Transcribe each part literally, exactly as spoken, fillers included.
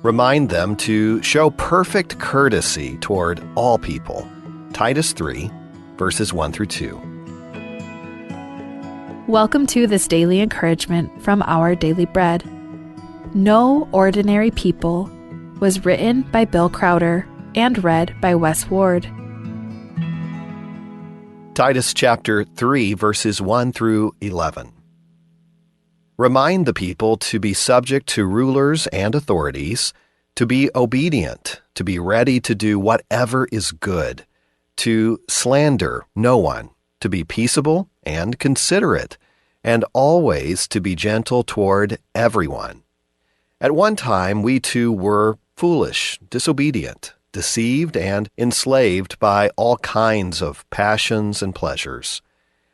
Remind them to show perfect courtesy toward all people. Titus three, verses one through two. Welcome to this daily encouragement from Our Daily Bread. No Ordinary People was written by Bill Crowder and read by Wes Ward. Titus chapter three, verses one through eleven. Remind the people to be subject to rulers and authorities, to be obedient, to be ready to do whatever is good, to slander no one, to be peaceable and considerate, and always to be gentle toward everyone. At one time, we too were foolish, disobedient, deceived, and enslaved by all kinds of passions and pleasures.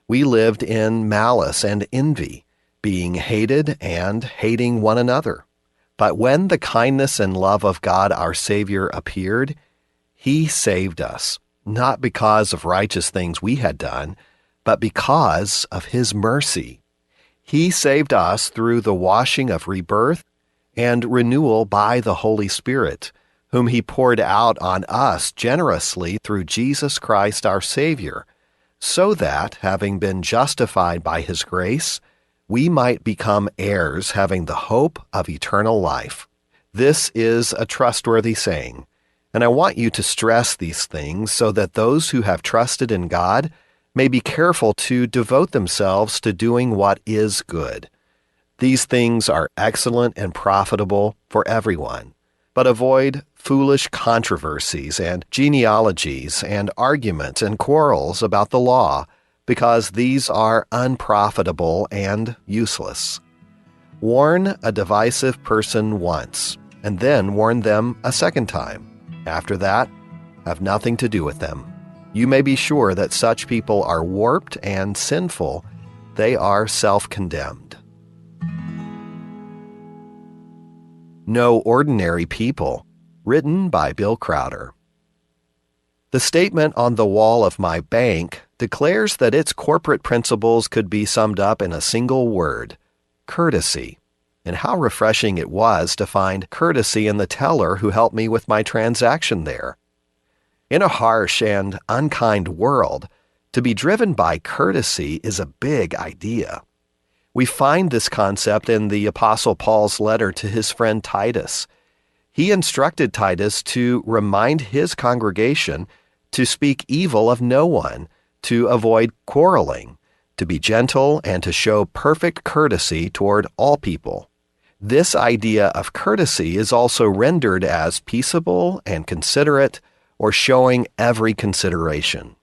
We lived in malice and envy, being hated and hating one another. But when the kindness and love of God our Savior appeared, He saved us, not because of righteous things we had done, but because of His mercy. He saved us through the washing of rebirth and renewal by the Holy Spirit, whom He poured out on us generously through Jesus Christ our Savior, so that, having been justified by His grace, we might become heirs, having the hope of eternal life. This is a trustworthy saying, and I want you to stress these things so that those who have trusted in God may be careful to devote themselves to doing what is good. These things are excellent and profitable for everyone, but avoid foolish controversies and genealogies and arguments and quarrels about the law, because these are unprofitable and useless. Warn a divisive person once, and then warn them a second time. After that, have nothing to do with them. You may be sure that such people are warped and sinful. They are self-condemned. No Ordinary People, written by Bill Crowder. The statement on the wall of my bank declares that its corporate principles could be summed up in a single word: courtesy. And how refreshing it was to find courtesy in the teller who helped me with my transaction there. In a harsh and unkind world, to be driven by courtesy is a big idea. We find this concept in the Apostle Paul's letter to his friend Titus. He instructed Titus to remind his congregation to speak evil of no one, to avoid quarreling, to be gentle, and to show perfect courtesy toward all people. This idea of courtesy is also rendered as peaceable and considerate, or showing every consideration.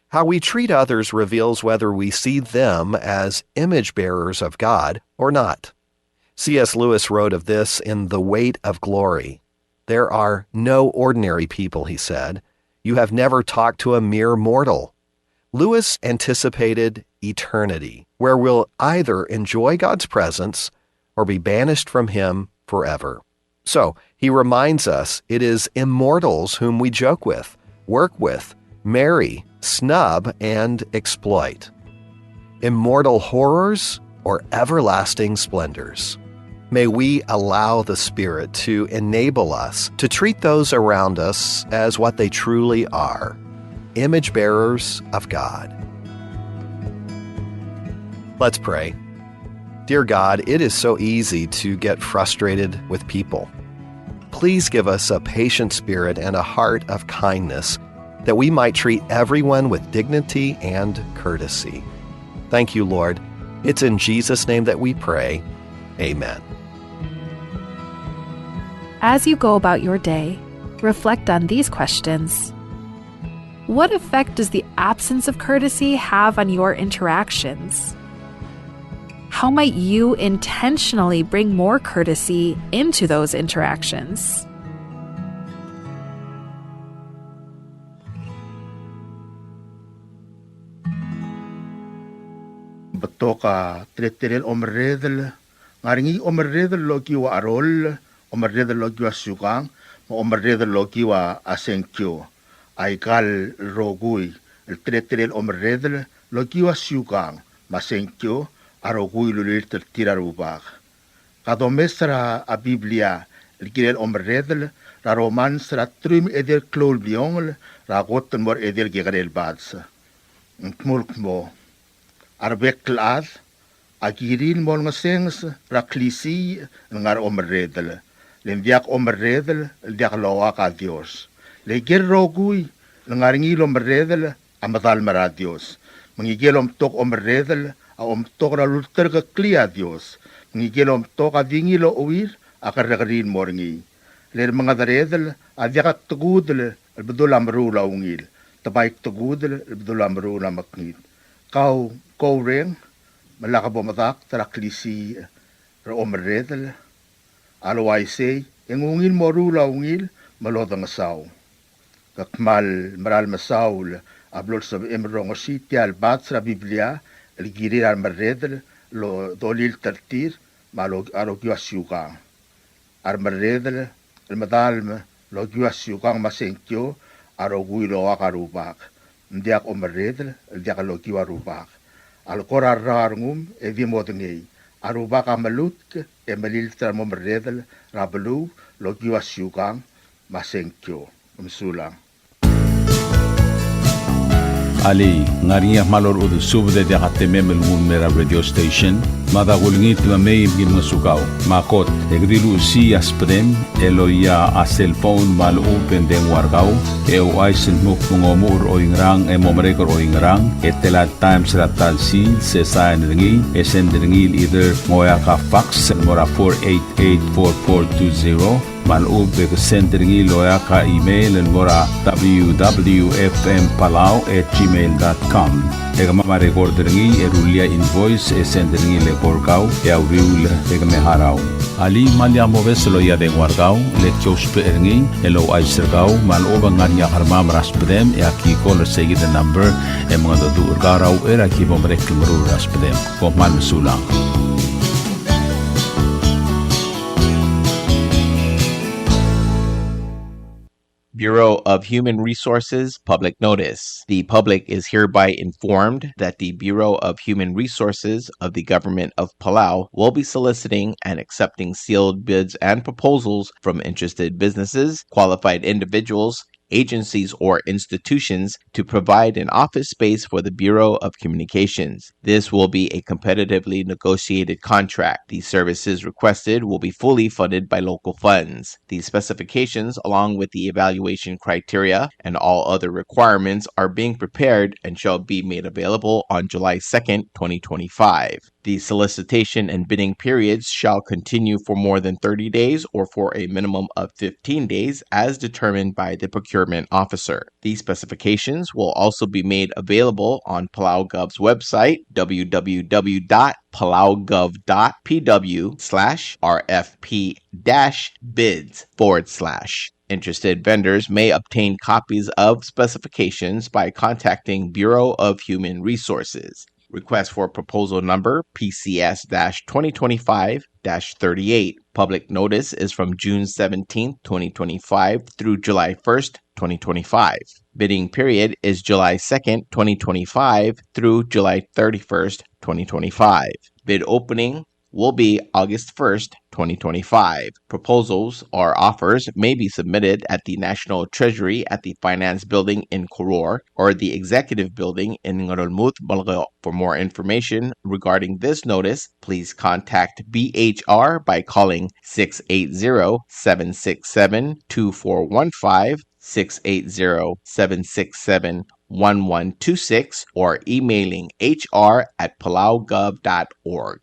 How we treat others reveals whether we see them as image bearers of God or not. C S Lewis wrote of this in The Weight of Glory. "There are no ordinary people," he said. "You have never talked to a mere mortal." Lewis anticipated eternity, where we'll either enjoy God's presence or be banished from Him forever. So, he reminds us it is immortals whom we joke with, work with, marry, snub, and exploit. Immortal horrors or everlasting splendors. May we allow the Spirit to enable us to treat those around us as what they truly are, image bearers of God. Let's pray. Dear God, it is so easy to get frustrated with people. Please give us a patient spirit and a heart of kindness that we might treat everyone with dignity and courtesy. Thank you, Lord. It's in Jesus' name that we pray. Amen. As you go about your day, reflect on these questions. What effect does the absence of courtesy have on your interactions? How might you intentionally bring more courtesy into those interactions? Betok a teletelel omerredel, ngar er ngii omerredel el okiu a cheroll, omerredel el okiu a siukang, me a omerredel el okiu a sengkio. Aika el rokui el teletelel omerredel el okiu a siukang me a sengkio a rokui el ulilt er tir a Rubak. Ka domes er a Biblia el kirel omerredel er a romance er a truich me a edei el klou el bliongel er a kot el mo er a edei el kekerei el bades. Ng dmu el kmo, a rebek el chad a kirir el mo olengesenges er a klisiich el ngar er a omerredel, le ng diak omerredel el diak loak a Dios. Le ikel rokui el ngar er ngii el omerredel a medal me er a Dios. Me ngikel omtok omerredel a omtok er a lulterekeklii a Dios. Me ngikel omtok a di ngii el ocheuir a kerrekeriil el mo er ngii. Le remengederedel a diak kdekudel el bedul a meruul a ungil, te bai kdekudel el bedul a meruul a mekngit. Kau, kau reng, me lak bo medakt er a klisiich er a omerredel. A le uaisei, e ng ungil mo ruul a ungil me lodengesau. Ke kmal mera el mesaul a blo lsebechem el rongesii tia el bades er a Biblia el kirir a remerredel el dolilt er tir me a lo, a lokiu a siukang. A remerredel el medal me lokiu a siukang me a sengkio a rokui el oak a Rubak. Ng diak omerredel el diak lokiu a Rubak. A le kora rrau a rengum e di modengei. A Rubak a melutk e melilt er a remomerredel er a beluu el okiu a siukang me a sengkio. Mesulang. Alii, ng ngar er ngii a kmal orechudel subed e diak a temem el nguu el mei er a radio station? Mada kulengit me mei me ki ngosukau. Me a kot, e ke di luchesii a subedem el loia a cellphone me a lechub e ng dengua er kau, e ouchais el dmu kmo ng omuchel er oingerang e mo merek er oingerang, e tela el times er a ta el sils, e sain er ngii, e send er ngii el either ng oeak a fax el mo er a four eight eight four four two zero, me a lechub e ke send er ngii el oeak a email el mo er a W W F M Palau at gmail dot com. E kemam a record er ngii e rullii a invoice e send er ngii el eko er kau e a uriul e ke me harau. Alii, me lak mobes el loia a dengua er kau, le ki ousbech er ngii el ouchais er kau me a lechub e ng ngar er ngii a kermam er a subedem e aki call er seikid el number e mengedecheduch er kau er a uchei er a ki bo merek el meruul er a subedem. Kom kmal mesulang. Bureau of Human Resources public notice. The public is hereby informed that the Bureau of Human Resources of the Government of Palau will be soliciting and accepting sealed bids and proposals from interested businesses, qualified individuals, agencies, or institutions to provide an office space for the Bureau of Communications. This will be a competitively negotiated contract. The services requested will be fully funded by local funds. The specifications, along with the evaluation criteria and all other requirements, are being prepared and shall be made available on July second, twenty twenty-five. The solicitation and bidding periods shall continue for more than thirty days or for a minimum of fifteen days as determined by the procurement officer. These specifications will also be made available on PalauGov's website, W W W dot palaugov dot P W slash R F P dash bids forward slash. Interested vendors may obtain copies of specifications by contacting Bureau of Human Resources. Request for proposal number P C S dash twenty twenty-five dash thirty-eight. Public notice is from June seventeenth, twenty twenty-five through July first, twenty twenty-five. Bidding period is July second, twenty twenty-five through July thirty-first, twenty twenty-five. Bid opening will be August first, twenty twenty-five. Proposals or offers may be submitted at the National Treasury at the Finance Building in Koror or the Executive Building in Ngerulmud, Melekeok. For more information regarding this notice, please contact B H R by calling six eight zero, seven six seven, two four one five, six eight zero, seven six seven, one one two six, or emailing H R at palaugov dot org.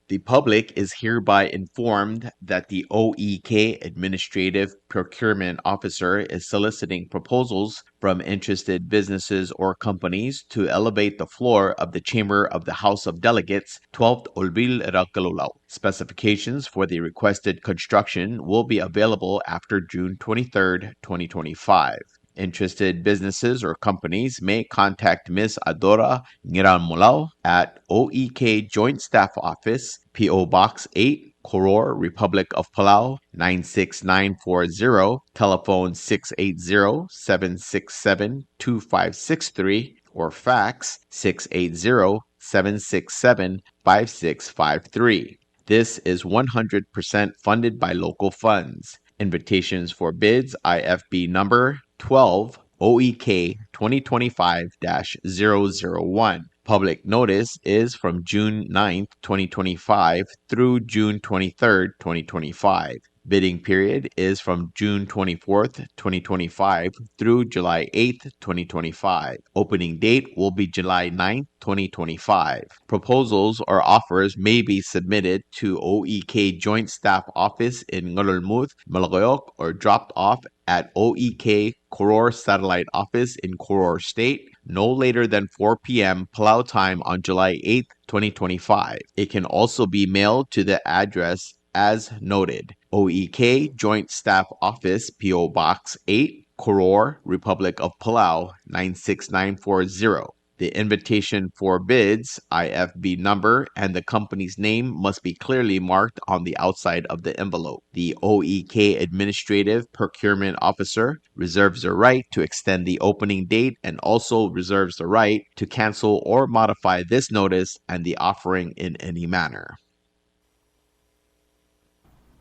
The public is hereby informed that the O E K Administrative Procurement Officer is soliciting proposals from interested businesses or companies to elevate the floor of the Chamber of the House of Delegates, twelfth Olbiil er a Kelulau. Specifications for the requested construction will be available after June twenty-third, twenty twenty-five. Interested businesses or companies may contact Miss Adora Ngiramulau at O E K Joint Staff Office, P O Box eight, Koror, Republic of Palau, nine six nine four zero, telephone six eight zero, seven six seven, two five six three, or fax six eight zero, seven six seven, five six five three. This is one hundred percent funded by local funds. Invitations for bids, I F B number twelve, O E K twenty twenty-five dash zero zero one. Public notice is from June ninth, twenty twenty-five through June twenty-third, twenty twenty-five. Bidding period is from June twenty-fourth, twenty twenty-five through July eighth, twenty twenty-five. Opening date will be July ninth, twenty twenty-five. Proposals or offers may be submitted to O E K Joint Staff Office in Ngerulmud, Melekeok, or dropped off at O E K Koror Satellite Office in Koror State no later than four p.m. Palau time on July eighth, twenty twenty-five. It can also be mailed to the address as noted. O E K Joint Staff Office, P O Box eight, Koror, Republic of Palau, nine six nine four zero. The invitation for bids, I F B number, and the company's name must be clearly marked on the outside of the envelope. The O E K Administrative Procurement Officer reserves the right to extend the opening date and also reserves the right to cancel or modify this notice and the offering in any manner.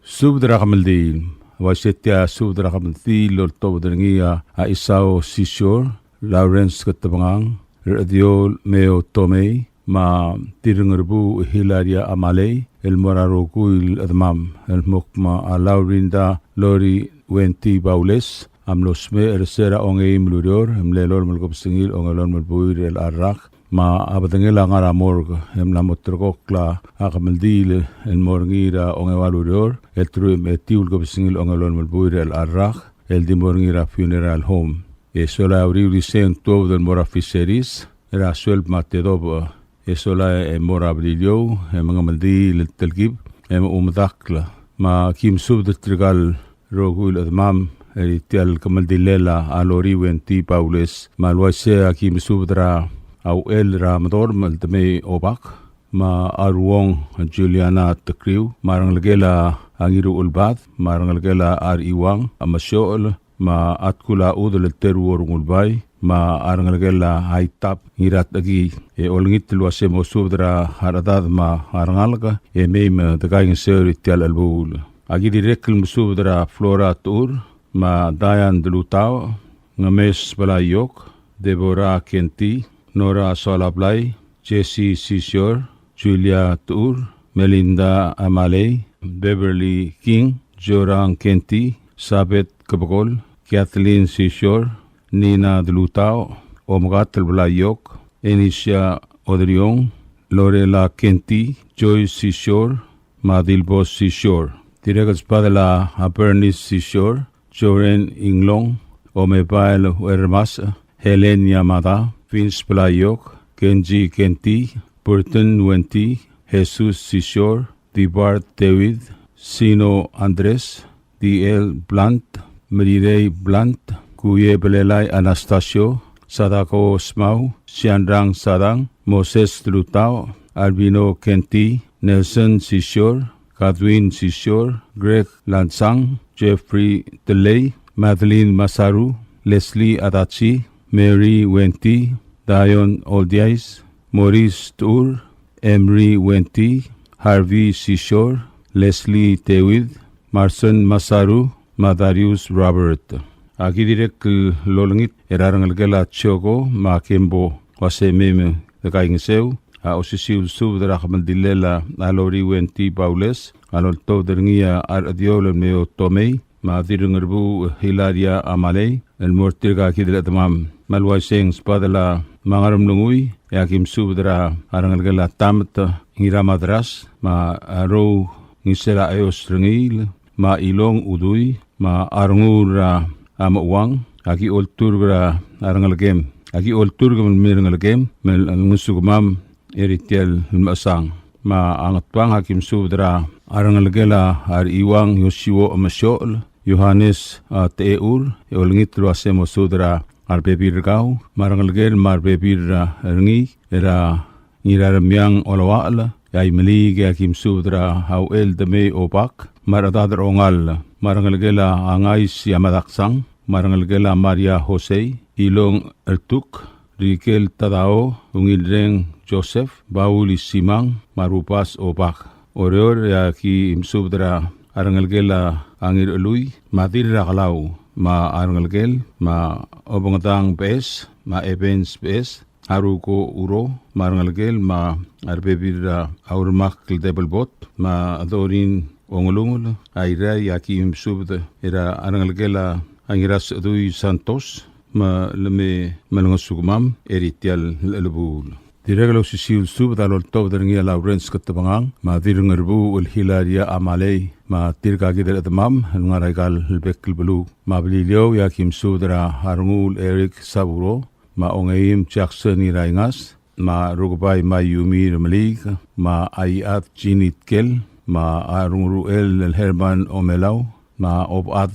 Subed er a kemeldiil. Uaisei tia subed er a kemeldiil el oltobed er ngii a Isao Sisior, Lawrence Ketebengang, Rechediol Meo Tomei, me a Dirrengerbuuch Hilaria Amalei, el mo er a rokui el chedemam, el mo kmo a Laurinda Lori Wenty Baules, a mlo smecher er se er a ongeim el ureor, e mle lolem el kebesengil a ongelolem el buil er chelecha el rak, me a bedengel a ngar er a morgue, e mla mo ulterekokl a kemeldiil el mo er ngii er a ongeua el ureor, el teruich me a etiu el kebesengil a ongelolem el buil er chelecha el rak, el di mo er ngii er a funeral home. E sola e a uriul er isei e ng tuobed el mo er a Fisheries, er a sueleb me a tedobech, e sola e mo er a Beliliou, e mengemeldiil el telkib, e mo medakl. Me aki mesubed er tirka el rokui el chedemam er tia el kemeldilel a Lori Wenty Baules, me a le uaisei e aki mesubed er a Uchel er a Medorm el Demei Obak, me a Ruong Juliana Tekriu, me a rengelekel a Ngiruchelbad, me a rengelekel a Rechiuang, a Mesiochel, me a Tkul a Chudel el Teruo Rengulbai, me a rengelekel a Aitab Ngiratechekii, e olengit el uase mo subed er a rechedad me a rengalek, e mei me dekaingeseu er tia el chelebuul. Aki dirrek el mesubed er a Flora Techur, me a Diane Delutaoch, Ngemes Belaiok, Deborah Kenti, Nora Soalablai, Jessie Sisior, Julia Techur, Melinda Amalei, Beverly King, Jorang Kenti, Sabeth Kebekol, Kathleen Sisior, Nina Delutaoch, Omekatel Belaiok, Enisia Odriong, Lorela Kenti, Joyce Sisior, me a Dilbos Sisior. Dirrek el sbedel a Bernice Sisior, Joren Inglong, Omebael Uermas, Helen Yamada, Vince Belaiok, Kenji Kenti, Burton Wenty, Jesus Sisior, Dibart David, Sino Andres, D L Blunt, Merirei Blunt, Kuye Belelai Anastasio, Sadako Smau, Sianrang Sadang, Moses Delutaoch, Albino Kenti, Nelson Sisior, Godwin Sisior, Greg Lansang, Jeffrey Delay, Madeline Masaru, Leslie Adachi, Mary Wenty, Dion Oldiais, Maurice Techur, Emery Wenty, Harvey Sisior, Leslie David, Marson Masaru, me a Darius Robert. Aki dirrek el olengit er a rengelekel a Chioko me a Kembo, uase mei me dekaingeseu. A osisiu el subed er a kemeldilel a Lori Wenty Baules, a loltobed er ngii a Rechediol el Meo Tomei, me a Dirrengerbuuch Hilaria Amalei, el mo er tirka kid el chedemam. Me a le uaisei e ng sbedel a Ngeremlengui, e aki mesubed er a rengelekel a Tamet Ngiramadras, me a Rou Ngisela Eos Rengiil, me a Ilong Udui, me a Renguul er a Mechuang, aki olturk er a rengelekem. Aki olturk me mei a rengelekem, me lengesukemam er tia el mechesang. Me a Ngatpang, aki mesubed er a rengelekel a Rechiuang Yosiuo Mesiochel, Johannes, a, Techur, e olengit el uase mo subed er a rebebil er kau, me a rengelekel me a rebebil er ngii, er a Ngiraremiang Oloachel, e a Imeliik e aki mesubed er a Uchel Demei Obak, me a rechedad er a Ongall, me a rengelekel a Ngais Yamadaksang, me a rengelekel a Maria Jose, Ilong Ertuk, Rikel Tadao, Ungilreng Joseph, Baul Isimang, me a Rubas Obak. Oreor, e aki mesubed er a rengelekel a Ngirchelui, me a Dirrakelau, me a rengelekel, me a Obengedang Beches, me a Evans Beches, Haruko Uro, me a rengelekel, me a rebebil er a Urmak el Debelbot, me a Dorin Ongelungel, a Irrai, e aki mesubed er a rengelekel a Ngirasechedui Santos, me le me, me lengesukemam er tia el chelebuul. Dirrek el osisiu el subed a loltobed er ngii a Lawrence Ketebengang, me a Dirrengerbuuch el Hilaria Amalei, me tirka kid el chedemam el ngar er aika el bek el beluu. Me a Beliliou, e aki mesubed er a Renguul Eric Saburo, me a Ongeim Jackson Ngiraingas, me a Rukebai Mayumi Remeliik, me a Iechad Jeannie Tkel, me a Renguruchel el Herman Omelau, me a Obechad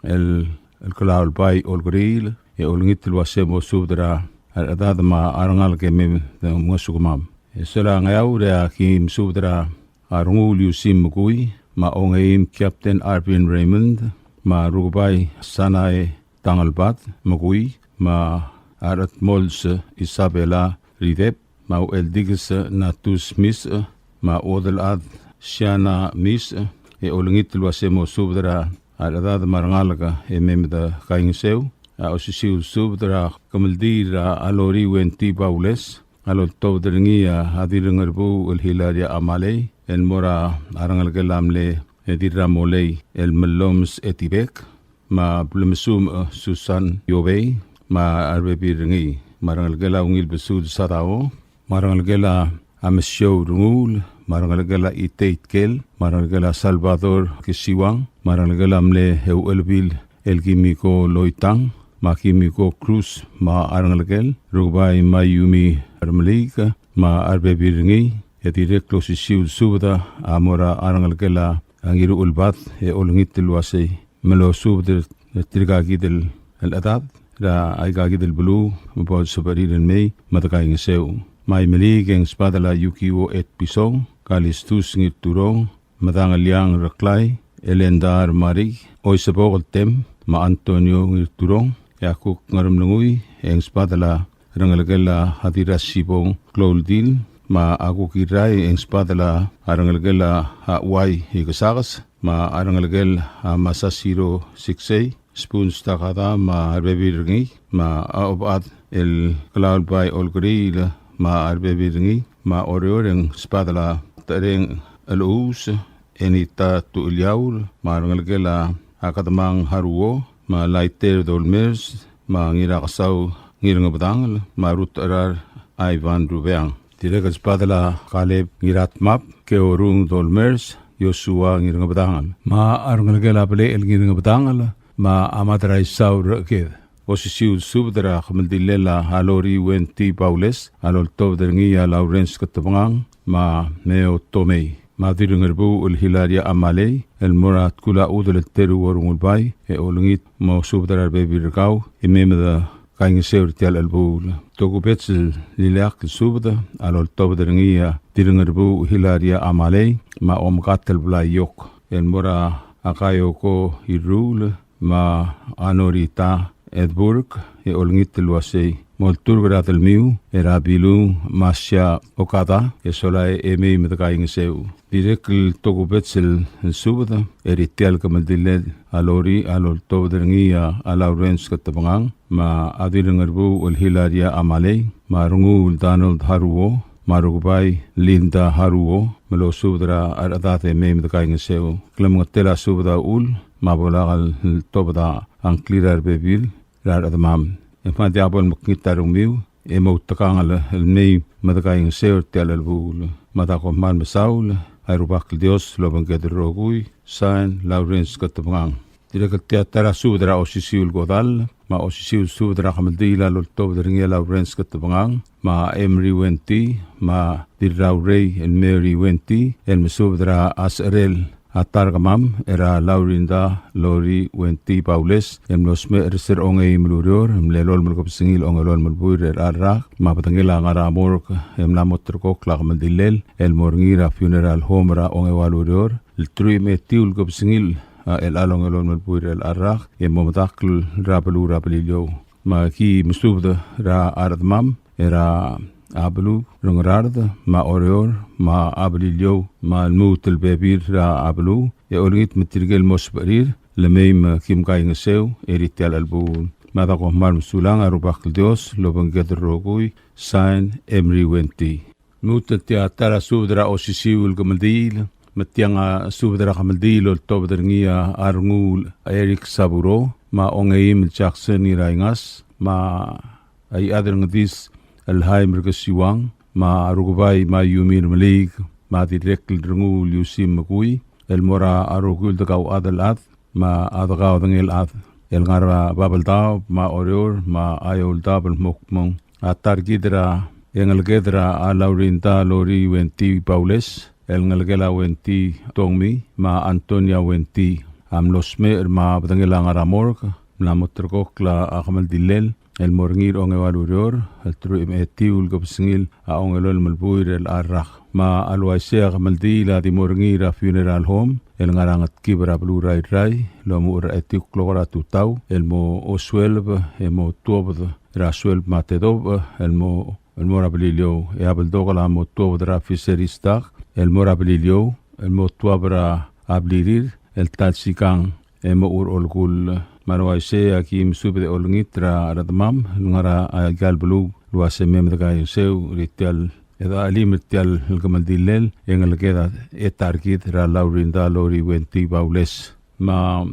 el, el Klaulbai Olkeriil, e olengit el uase mo subed er a rechedad me a rengalek e mei me de ngesukemam. E sola Ngeaur, e aki mesubed er a Renguul Yusim Mekui, me a Ongeim Captain Arvin Raymond, me a Rukebai Sanae Tangelbad Mekui, me a Redmols Isabela Ridep, me a Ucheldikes Natus Misech, me a Uodelchad Siana Misech, e olengit el uase mo subed er a rechedad me a rengalek e mei me de kaingeseu. A osisiu el subed er a kemeldiil er a Lori Wenty Baules, a loltobed er ngii a Dirrengerbuuch el Hilaria Amalei, el mo er a rengelekel a mle Dirramolei el Melloms Etibek, me a Blemesumech Susan Iobei, me a rebebil er ngii, me a rengelekel a Ungilbesul Sadao, me a rengelekel a Mesiou Renguul, me a rengelekel a Itei Tkel, me a rengelekel a Salvador Kisiwang, me a rengelekel a mle Euchelebil el Kimiko Loitang, me a Kimiko Cruz, me a rengelekel, Rukebai Mayumi Remeliik, me a rebebil er ngii, e dirrek el osisiu el subed a mo er a rengelekel a Ngiruchelbad, e olengit el uasei me losubed er tirka kid el chedad er aika kid el beluu, me bo lsebechir el mei me de kaingeseu. Me a Imeliik e ng sbadel a Yukiwo Etpison, Kalistus Ngirturong, Medangeliang Reklai, Elenda Remariik, Oisebok el Tem, me a Antonio Ngirturong. E a kuk Ngeremlengui e ng sbadel a rengelekel a Dirrasibong Klouldil, me a kuk Irrai e ng sbadel a rengelekel a Uai Ikesakes, me a rengelekel a Masasiro Siksei, Spoons Takada me a rebebil er ngii, me a Obechad el Klaulbai Olkeriil me a rebebil er ngii, me a Oreor e ng sbadel a Tereng Elous, Enita Tucheliaur, me a rengelekel a Kedemang Haruo, me a Laiter Dolmers, me a Ngirakesau Ngirengebedangel, me a Rutecherar Ivan Rubeang. Dirrek el sbadel a Kaleb Ngiratmab, Keorung Dolmers, Yosua Ngirengebedangel, me a rengelekel a Belechel Ngirengebedangel, me a Madraisau Recheked. Osisiu el subed er a kemeldillel a Lori Wenty Baules, a loltobed er ngii a Lawrence Ketebengang, me a Meo Tomei, me a Dirrengerbuuch el Hilaria Amalei, el mo er a Tkul a Chudel el Teruo Rengulbai, e olengit mo subed er a rebebil er kau e mei me de kaingeseu er tia el chelebuul. Tokubets el ileakl el subed a loltobed er ngii a Dirrengerbuuch Hilaria Amalei, me a Omkatel Blai Yok, el mo er a Kaioko Iruul, me a Norita Edburg, e olengit el uasei molturk er a delmiu er a Bilung Masia Okada, e sola e mei me de kaingeseu. Dirrek el tokubets el subed er tia el kemeldillel a Lori a loltobed er ngii a Lawrence Ketebengang, me a Dirrengerbuuch el Hilaria Amalei, me a Renguul Donald Haruo, me a Rukebai Linda Haruo, me losubed er a rechedad e mei me de kaingeseu. Klemengetel a subed a uchul, me a bo lak el tobed a ngklir a rebebil er a rechedemam. E kmal diak bo lemekngit a rengmiu e moutekangel el mei me de kaingeseu er tia el chelebuul. Me a da kom kmal mesaul, a Rubak el Dios lobengked el rokui. Sain, Lawrence Ketebengang. Dirrek el tia ta er a subed er a osisiu el kodall, me a osisiu el subed er a kemeldiil a loltobed er ngii a Lawrence Ketebengang, me a Emery Wenty, me a Dirraurei el Mary Wenty, el mesubed er a secherel a ta er kemam er a Laurinda Lori Wenty Baules, el mlo smecher er se er a ongeim el ureor, el mle lolem el kebesengil a ongelolem el buil er a rak, me a bedengel a ngar er a morgue e mla mo terrekokl a kemeldillel el mo er ngii er a funeral home er a ongeua el ureor, el truich me a etiu el kebesengil a chelecha el ongelolem el buil er a rak, e mo medakl er a beluu er a Beliliou. Me aki mesubed er a rechedemam er a a beluu er a Ngaraard, me a Oreor, me a Beliliou, me a lmuut el bebil er a beluu, e olengit me tirke el mo sebechir, le mei me kim kaingeseu, er tia el chelebuul. Me a da kom kmal mesulang, a Rubak el Dios, lobengked el rokui, sign, Emery Wenty. Lmuut el tia ta er a subed er a osisiu el kemeldiil, me tiang a subed er a kemeldiil el oltobed er ngii a Renguul Eric Saburo, me a Ongeim el Jackson Ngiraingas, me a Iechad er a Ngedis el Haim er Kesiuang, me a Rukebai me a Yumi Remeliik, me a dirrek el Renguul Yusim Mekui, el mo er a rokui el dekauchad el chad, me a dekaodengei el chad, el ngar er a Babeldaob, me a Oreor, me a Eouldaob el mo kmo ng a ta er kid er a, e ngeleked er a Laurinda Lori Wenty Baules, el ngelekel a Wenty Tongmi, me a Antonia Wenty, a mlo smecher me a bedengel a ngar er a morgue, mla mo ulterekokl a kemeldillel, el mo er ngii er a ongeua el ureor, el teruich me a etiu el kebesengil a ongelolem el buil er a rak. Me a le uaisei a kemeldiil a di mo er ngii er a funeral home, el ngar er a Ngetkib er a beluu er a Irrai, el omuchel er a etiu el klok er a tutau, el mo osueleb, e mo tuobed er a sueleb me a tedobech, el mo, el mo er a Beliliou, e a beldokel a mo tuobed er a Fisheries dock, el mo er a Beliliou, el mo tuab er a blirir, el ta el sikang, e mochu er a olekull. Me a le uaisei a ki mesubed e olengit er a rechedemam el ngar er aika el beluu el uase mei me dekaingeseu er tia el, e de chelim er tia el kemeldillel, e ngeleked a, e ta er kid er a Laurinda Lori Wenty Baules. Me a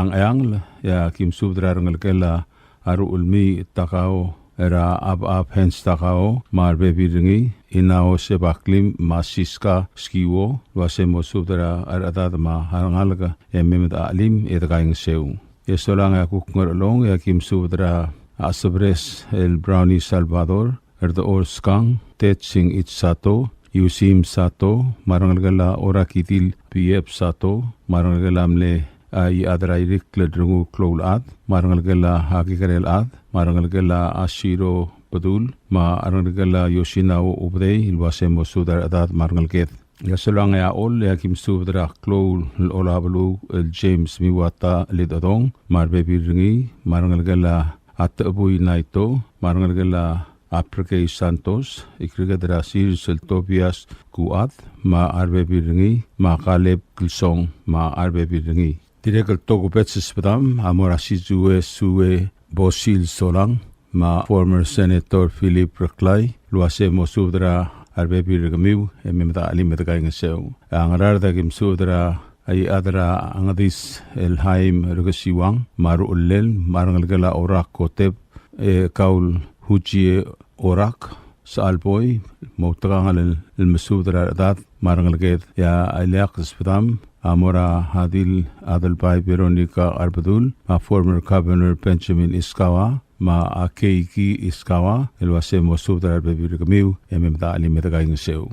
Ngcheangel, e a ki mesubed er a rengelekel a Ruchelmii Takao, er a Abab Hens Takao, me a rebebil er ngii, Inao Sebaklim, me a Siska Skiwo, el uase mo subed er a rechedad me a rengalek e mei me de chelim e dekaingeseu. E solang e a kuk Ngerchelong, e a ki mesubed er a Chesebres el Brownie Salvador, Rdechor Skang, Tetsing H. Sato, Yusim Sato, me a rengelekel a Orakidil P F Sato, me a rengelekel a mle a Iechad er a Irikl el Renguul Kloulchad, me a rengelekel a Kekerelchad, me a rengelekel a Asiro Bedul, me a rengelekel a Yosinao Ubedei, el uase mo subed er a rechedad me a rengeleked. E a solang e a Chol, e a ki mesubed er a klou el Olabeluu el James Miwata Lidodong, me a rebebil er ngii, me a rengelekel a Techebui Naito, me a rengelekel a Aprekei Santos, Ikriked er a Sils el Tobias Kuat, me a rebebil er ngii, me a Kaleb Kilsong, me a rebebil er ngii. Dirrek el tokubets el subedam a mo er a Sizue Sue Bosil Solang, me a former Senator Philip Reklai, el uase mo subed er a rebebil er kemiu, e mei me de chelim e dekaingeseu. A Ngaraard a ki mesubed er a Iechad er a Ngedis el Haim Rekesiuang, me a Ruchellel, me a rengelekel a Orak Kotep, e Kaul Hujie Orak, Saalboi, mo outekangel el, el mesubed er a rechedad me a rengeleked. E a ileakl el subedam a mo er a Hadil Adelbai Veronica Arbedul, me a former Governor Benjamin Iskawa, me a Keiki Iskawa, el uase mo subed er a rebebil er kemiu, e mei me de chelim e dekaingeseu.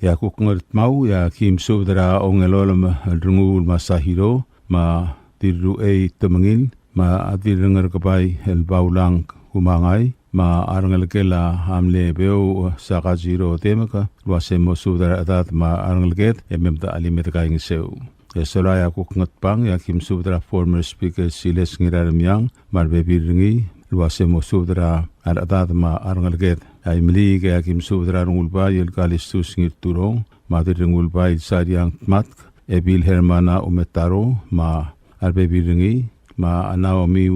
E a kuk Ngardmau, e a ki mesubed er a Ongelolem el Renguul Masahiro, me a Dirruchei Temengil, me a Dirrengerkebai el Baulang Kumangai, me a rengelekel a mle Beouch Sakajiro Temeka, el uase mo subed er a rechedad me a rengeleked, e mei me de chelim e dekaingeseu. E sola e a kuk Ngatpang, e a ki mesubed er a former speaker Siles Ngiraremiang, me a rebebil er ngii, el uase mo subed er a rechedad me a rengeleked. A Imeliik e a ki mesubed er a Rengulbai el Kalistus Ngirturong, me a Dirrengulbai el Sariang Tmatk, Ebil Hermana Umetaro, me a rebebil er ngii, me a Naomi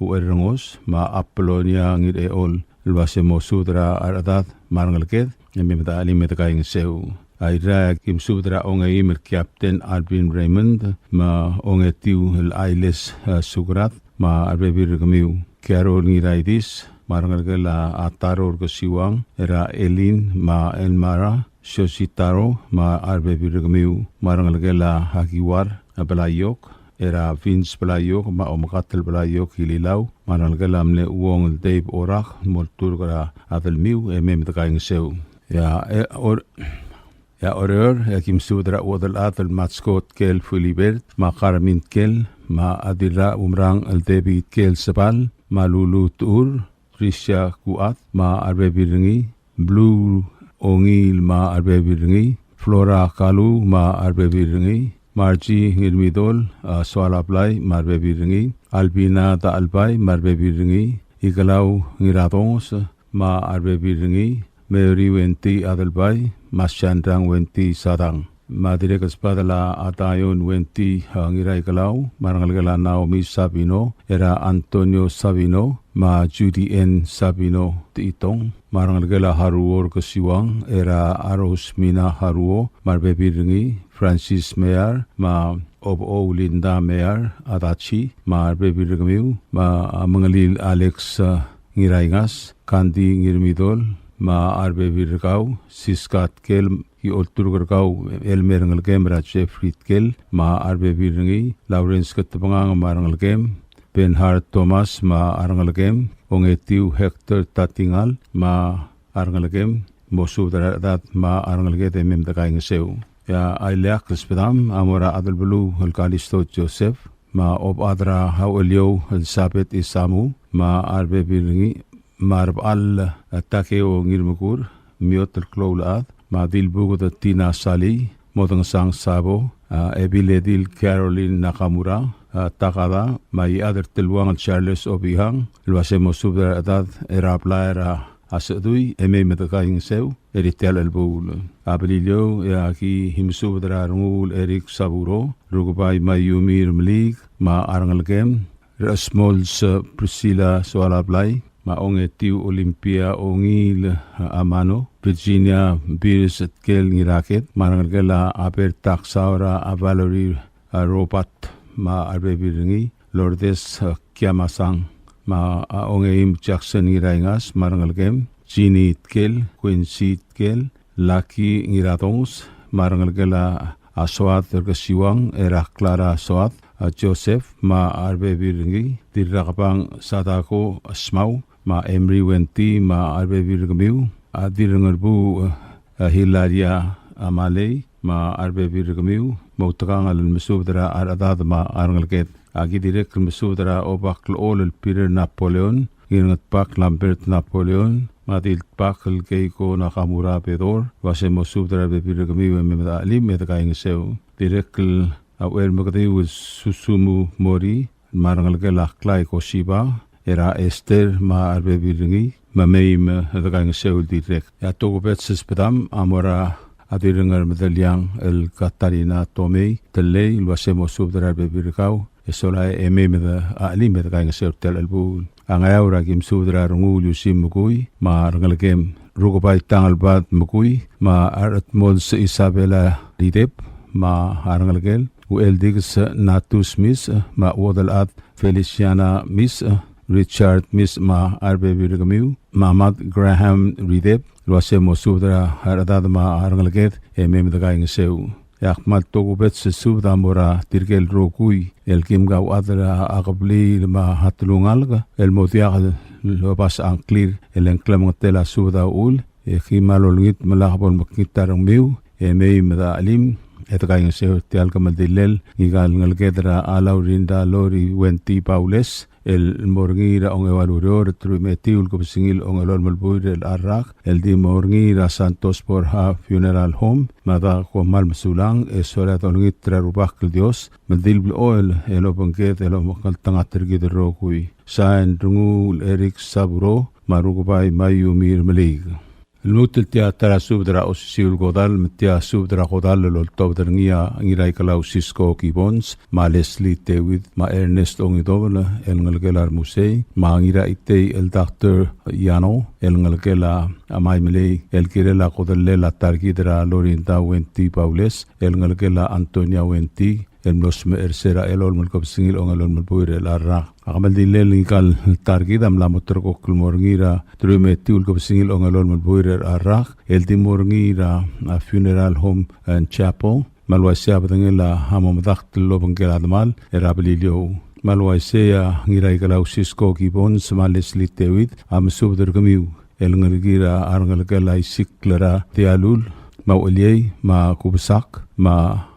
Uerrengos, me a Apolonia Ngirechol, el uase mo subed er a rechedad me a rengeleked, e mei me de chelim e dekaingeseu. A Irrai e a ki mesubed er a Ongeim el Captain Alvin Raymond, me a Ongetiu el Ailes, e, Sukrad, me a rebebil er kemiu. Kiarol Ngiraidis, me a rengelekel a Taro Rekesiuang, er a Elin, me a Elmara, Siosi Taro, me a rebebil er kemiu, me a rengelekel a Akiuar, a Belaiok, er a Vince Belaiok, me a Omekatel Belaiok Ililau, me a rengelekel a mle Uong el Dave Orak, mo olturk er a delmiu, e mei me dekaingeseu. E a, e, Or-, e a Oreor, e a ki mesubed er a Uodelchad el Matsko Tkel Philibert, me a Carmen Tkel, me a Dirraumerang el David Tkel Sebal, me a Lulu Tuur, Tricia Kuat, me a rebebil er ngii, Blue Ongil me a rebebil er ngii, Flora Kalu me a rebebil er ngii, Margie Ngirmidol, a, Soalablai me a rebebil er ngii, Albina Dachelbai me a rebebil er ngii, Ikelau Ngiradongs me a rebebil er ngii, Mary Wenty Adelbai, me a Shandrang Wenty Sadang. Me a dirrek el sbadel a Taion Wenty, a, Ngiraikelau, me a rengelekel a Naomi Sabino, er a Antonio Sabino, me a Judy Ann Sabino Techitong, me a rengelekel a Haruo Rekesiuang, er a Rosmina Haruo, me a rebebil er ngii, Francis Mear, me a Obo Linda Mear Adachi, me a rebebil er kemiu, me a Mengelil Alex, a, Ngiraingas, Kandi Ngirmidol, me a rebebil er kau, Siska Tkel, Ki Olturk er kau, Elmer Ngelekem, er a Jeffrey Tkel, me a rebebil er ngii, Lawrence Ketebengang, me a rengelekem, Bernhard Thomas, me a rengelekem, Ongetiu Hector Tatingal, me a rengelekem, mosubed er a rechedad me a rengeleked e mei me dekaingeseu. E a ileakl el sbedam a mo er a Adelbeluu el Kalisto Joseph, me a Obechad er a Aucheliou Elizabeth Isamu, me a rebebil er ngii, me a Rebechall, e, Takeo Ngirmekur, Miot el Kloulechad, me a Dilbuked Tina Salii, Modengesang Sabo, a, Ebiledil Caroline Nakamura, a, Takada, me a Iechad er Teluang el Charles Obihang, el uase mosubed er a rechedad er a blai er a Sechedui, e mei me dekaingeseu er tia el chelebuul. A Beliliou, e aki mesubed er a Renguul Eric Saburo, Rukebai Mayumi Remeliik, me a rengelekem, Resmols Priscilla Soalablai, me a Ongetiu Olympia Ongiil Amano, Virginia Beers Tkel Ngiraket, me a rengelekel a Aber Taksau er a Valerie, a, Robert, me a rebebil er ngii, Lourdes, a, Kiamasang, me a Ongeim Jackson Ngiraingas, me a rengelekem, Jeannie Tkel, Quincy Tkel, Lucky Ngiradongs, me a rengelekel a Soad er Kesiuang, er a Clara Soad, a Joseph, me a rebebil er ngii, Dirrakbang Sadako Smau, me a Emery Wenty, me a rebebil er kemiu, a Dirrengerbuuch, a Hilaria Amalei, me a rebebil er kemiu, moutekangel el mesubed er a rechedad me a rengeleked. Aki dirrek el mesubed er a Obaklechol el Peter Napoleon, Ngirngetbak Lambert Napoleon, me a Diltbak el Keiko Nakamura Bedor, el uase mosubed er a rebebil er kemiu e mei me dechelim e dekaingeseu. Dirrek el Auchermekediu el Susumu Mori, me a rengelekel a Klai Kosiba, er a Esther me a rebebil er ngii, me mei me dekaingeseu el dirrek. E a tokubets el sbedam a mo er a Dirrengermedeliang el Katarina Tomei Telei, el uase mosubed er a rebebil er kau, e sola e mei me dechelim e dekaingeseu er tia el chelebuul. A Ngeaur a ki mesubed er a Renguul Yusim Mekui, me a rengelekem, Rukebai Tangelbad Mekui, me a Redmond Isabella Ridep, me a rengelekel, Ucheldikes Natus Misech, me a Uodelchad Feliciana Misech, Richard Misech, me a rebebil er kemiu, me a Mad Graham Ridep, el uase mosubed er a rechedad me a rengeleked, e mei me dekaingeseu. E a kmal tokubets el subed a mo er tirke el rokui el kim kauchad er a kebliil me a telungalek el mo diak lobasech a ngklir el ng klemengetel a subed a uchul, e ki mal olengit me lak bo lemekngit a rengmiu, e mei me dechelim e dekaingeseu er tia el kemeldillel ngika el ngeleked er a Laurinda Lori Wenty Baules, el mo er ngii er a ongeua el ureor, teruich me a etiu el kebesengil a ongelolem el buil er a rak, el di mo er ngii er a Santos Borja Funeral Home, me a da kom kmal mesulang, e sola e dolengit er a Rubak el Dios, me ng di le blechoel el obengked el omekngeltengat er kid el rokui. Sain, Renguul Eric Saburo, me a Rukebai Mayumi Remeliik. Lmuut el tia ta er a subed er a osisiu el kodall, me tia subed er a kodall el oltobed er ngii a Ngiraikelau Cisco Gibbons, me a Leslie Tewid, me a Ernest Ongidobel, el ngelekel a Remusei, me a Ngiraitei el Doctor Yano, el ngelekel a Maimelei, el kirel a kodellel a ta er kid er a Lorinda Wenty Baules, el ngelekel a Antonia Wenty, el mlo smecher er se er a elolem el kebesengil a ongelolem el buil er a rak. A kemeldillel ngika el ta er kid a mla mo ulterekokl el mo er ngii er a teruich me a etiu el kebesengil a ongelolem el buil er a rak, el di mo er ngii er a, a, Funeral Home and Chapel, me a le uaisei a bedengel a mo medakt el obengkel a demal er a Beliliou. Me a le uaisei a Ngiraikelau Cisco Gibbons me a Leslie Tewid a mesubed er kemiu el ngelekir a rengelekel a Isikl er a Tialul, me a Ucheliei, me a Kubesak, me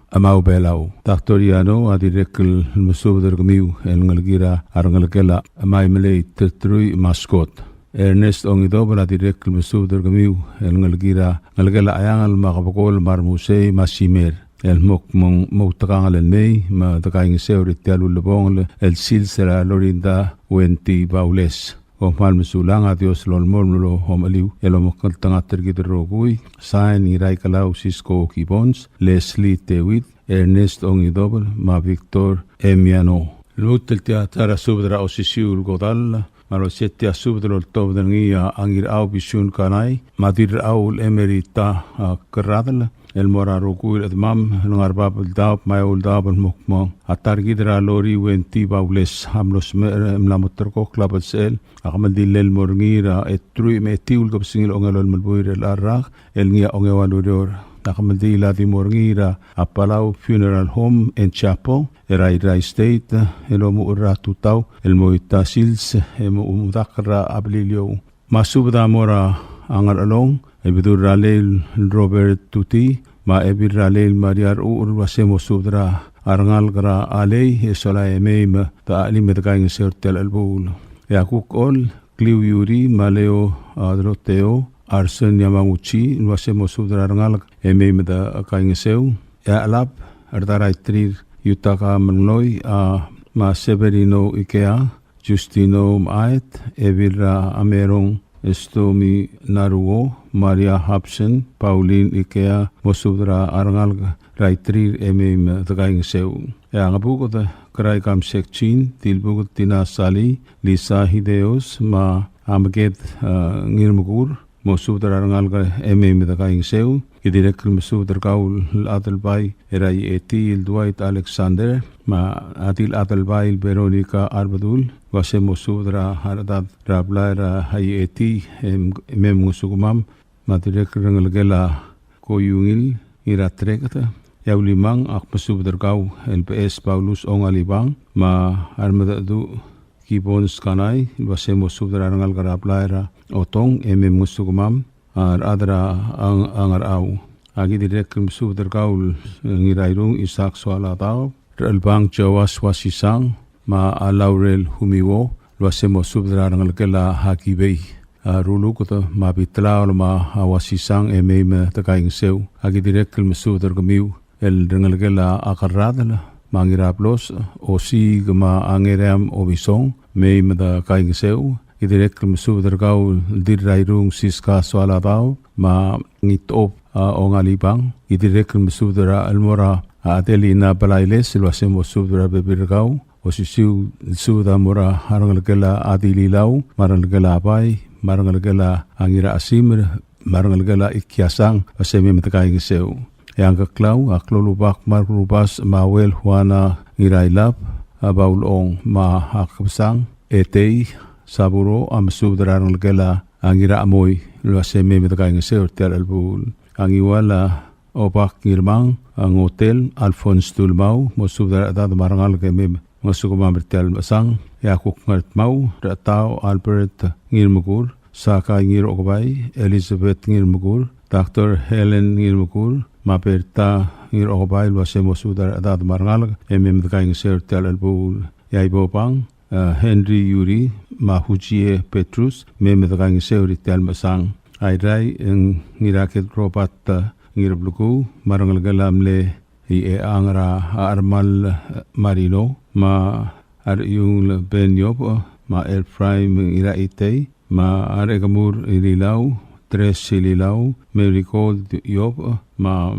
a Mau Belau. Doctor Yano a dirrek el mesubed er kemiu el ngelekir a rengelekel a Maimelei, Terterui, me a Scott. Ernest Ongidobel a dirrek el mesubed er kemiu el ngelekir a ngelekel a Eangel me a Kebekol me a Remusei me a Simer, el mo kmo ng moutekangel el mei me dekaingeseu er tia el ulebongel el sils er a Lorinda Wenty Baules. Kom kmal mesulang, a Dios lolemolem el omecheliu el omekngeltengat er kid el rokui. Sain, Ngiraikelau Cisco Gibbons, Leslie Tewid, Ernest Ongidobel, me a Victor Emiano. Lmuut el tia ta er a subed er a osisiu el kodall, me a losei tia subed el oltobed er ngii a Ngirachau Bisiun Kanai, me a Dirrachau el Emerita, a, Kerradel, el mo er a rokui el chedemam el ngar er a bab el daob me a eou el daob el mo kmo a ta er kid er a Lori Wenty Baules a mlo smecher e mla mo terrekokl a belsechel. A kemeldiil el mo er ngii er a truich me a etiu el kebesengil a ongelolem el buil er a rak el ngii a ongeua el ureor. A kemeldiil a di mo er ngii er a Palau Funeral Home and Chapel er a Irrai State el omuchel er a tutau el mo ita sils e mo medakl er a Beliliou. Me a subed a mo er a Ngerchelong, Ibedul er a Lei el Robert Tuti, me a Ebil er a Lei el Maria Rechucher, el uase mo subed er a rengalek er a Lei e sola e mei me de chelim e de kaingeseu er tia el chelebuul. E a kuk chol, Kliu Yuri, me a Leo, a, Deloteo, Arsen Yamaguchi, el uase mo subed er a rengalek e mei me de kaingeseu. E a Chelab, Rdaraitrir Yutaka Mengloi, a, me a Severino Ikea, Justino Maet, Ebil er a Amerong Estomi Naruo, Maria Hobson, Pauline Ikea, mo subed er a rengalek er a Itrir e mei me de kaingeseu. E a Ngebuked, Kerai Kamsek Chin, Dilbuked Tina Sali, Lisa Hideos, me a Meked, e, Ngirmekur, mo subed er a rengalek e mei me de kaingeseu. Ki dirrek el mesubed er kau el Adelbai er a Ieti el Dwight Alexander, me a Adil Adelbai el Veronica Arbedul, el uase mo subed er a rechedad er a blai er a Ieti e mei mngesukemam, me a dirrek el rengelekel a Koiungil Ngiratreket. E a Ulimang, ak mesubed er kau el Beches Paulus Ongalibang, me a Remedecheduch Gibbons Kanai, el uase mo subed er a rengalek er a blai er a Otong e mei mngesukemam, a rechad er a Ngerchau. Aki dirrek el mesubed er kau el Ngirairung Isaac Soaladaob, Rechelbang Joas Wasisang, me a Laurel Humiwo, el uase mo subed er a rengelekel a Hakibei, a Ruluked, me a Bitlaol, me a Wasisang e mei me de kaingeseu. Aki dirrek el mesubed er kemiu el rengelekel a Kerradel, me a Ngirablos, Osiik me a Ngeream Obisong, mei me de kaingeseu. Ki dirrek el mesubed er kau el Dirrairung Siska Soaladaob, me a Ngitob, a, Ongalibang. Ki dirrek el mesubed er a Elmora, a, Adelina Belailes, el uase mo subed er a rebebil er kau. Osisiu el subed a mo er a rengelekel a Adililau, me a rengelekel a Bai, me a rengelekel a Ngirachesimer, me a rengelekel a Ikiasang, el uase mei me de kaingeseu. E a Ngkeklau, a Klolubak Mark Rubas, me a Uel Juana Ngirailab, a Baulong, me a Kebesang Etei Saburo, a mesubed er a rengelekel a Ngirachemoi, el uase mei me de kaingeseu er tia el chelebuul. A Ngiwal, a Obak Ngirmang, a Ngotel Alphonse Tulmau, mo subed er a rechedad me a rengalek e mei me mngesukemam er tia el mechesang. E a kuk Ngardmau, Rechetau Albert Ngirmekur, Sakai Ngirokebai, Elizabeth Ngirmekur, Doctor Helen Ngirmekur, me a Berta Ngirokebai, el uase mo subed er a rechedad me a rengalek e mei me de kaingeseu er tia el chelebuul. E a Ibobang, e, Henry Yuri, me a Hujie Petrus, mei me de kaingeseu er tia el mechesang. A Irrai, e Ngiraked Robert, e, Ngirblekuu, me a rengelekel a mle Iechang er a Armal, e, Marino, me a Rechiungl Ben Yobech, me a Ephraim Ngiraitei, me a Rechekemur Ililau, Tres Ililau, Mary Gold Yobech, me a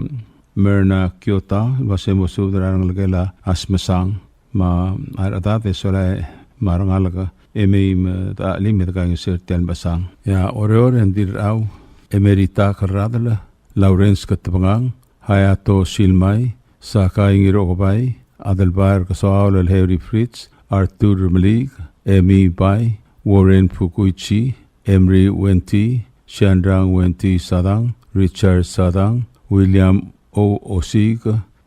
Merna Kiota, el uase mo subed er a rengelekel a Smesang, me a rechedad e sola e me a rengalek e mei me de chelim e de kaingeseu er tia el mechesang. E a Oreor, e ng Dirrau Emerita Kerradel, Lawrence Ketebengang, Hayato Silmai, Sakai Ngirokebai, Adelbai er Kesoaol el Harry Fritz, Arthur Meliik, Emi Bai, Warren Fukuichi, Emery Wenty, Shandrang Wenty Sadang, Richard Sadang, William O. Osiik,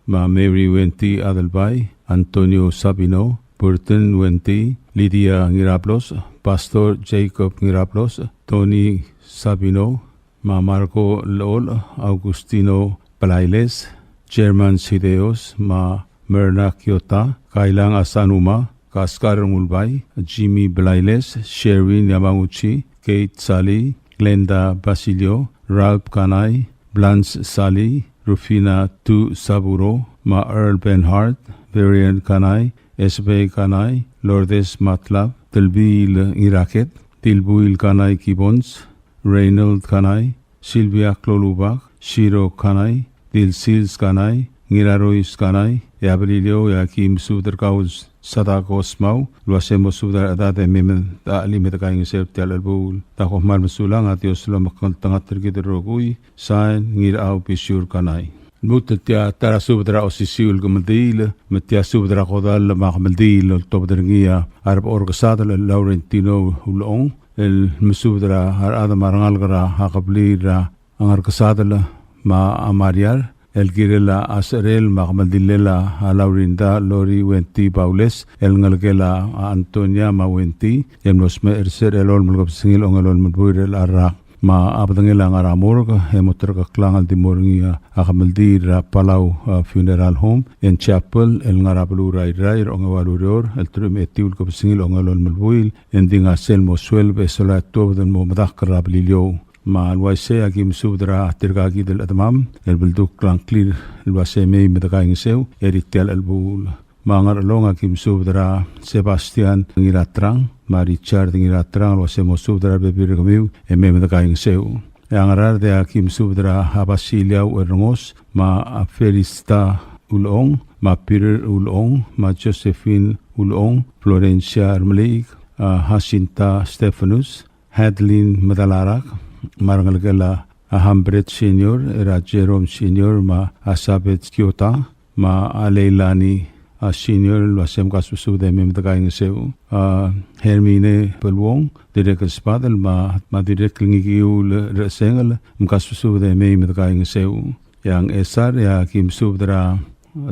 me a Mary Wenty Adelbai, Antonio Sabino, Burton Wenty, Lydia Ngirablos, Pastor Jacob Ngirablos, Tony Sabino, me a Marco Lechol, Augustino Blailes, German Sideos, me a Merna Kiota, Kailang Asanuma, Kaskar Ngulbai, Jimmy Blailes, Sherwin Yamaguchi, Kate Sali, Glenda Basilio, Ralph Kanai, Blanche Sali, Rufina Tu Saburo, me a Earl Benhart, Varian Kanai, Esbe Kanai, Lourdes Matlab, Telbil Ngiraket, Tilbuil Kanai Gibbons, Reynold Kanai, Sylvia Klolubak, Shiro Kanai, Dilsils Kanai, Ngirarois Kanai, e a Beliliou, e aki mesubed er kau el Sadako Smau, el uase mo subed er a rechedad e mei me de chelim e de kaingeseu er tia el chelebuul. Kom kmal mesulang, a Dios lomekngeltengat er kid el rokui. Sain, Ngirachau Bisiur Kanai. Lmuut el tia ta er a subed er a osisiu el kemeldiil, me tia subed er a kodall me a kemeldiil el oltobed er ngii a Rebechor Kesadel el Laurentino Ulechong, el mesubed er a rechad me a rengalek er a kebliil er a Ngerkesadel me a Mariar, el kirel a secherel me a kemeldillel a Laurinda Lori Wenty Baules, el ngelekel a Antonia me a Wenty, e mlo smecher er se er a elolem el kebesengil a ongelolem el buil er a rak. Me a bedengel a ngar er a morgue, e mo terkeklang el di mo er ngii a kemeldiil er a Palau, a, Funeral Home and Chapel, el ngar er a beluu er a Irrai, er a ongeua el ureor, el teruich me a etiu el kebesengil a ongelolem el buil, e ng di ngar sel mo sueleb e sola e tuobed el mo medakl er a Beliliou. Me a le uaisei e aki mesubed er tirka kid el chedemam, el beldukl a ngklir el uase mei me de kaingeseu er tia el chelebuul. Me a Ngerchelong e aki mesubed er a Sebastian Ngiratrang, me a Richard Ngiratrang, el uase mo subed er a rebebil er kemiu, e mei me de kaingeseu. E a Ngaraard e aki mesubed er a Basiliau Errengos, me a Felista Ulechong, me a Peter Ulechong, me a Josephine Ulechong, Florencia Ermeliik, a Jacinta Stephanus, Hadlin Medalarak, me a rengelekel a Hambret Senior, er a Jerome Senior, me a Sabeth Kiota, me a Leilani, a, Senior, el uase mkasbesubed e mei me de kaingeseu. A Hermine Beluong, dirrek el sbadel, me a, me a dirrek el ngikiu el Rechesengel, mkasbesubed e mei me de kaingeseu. E a Ngchesar, e aki mesubed er a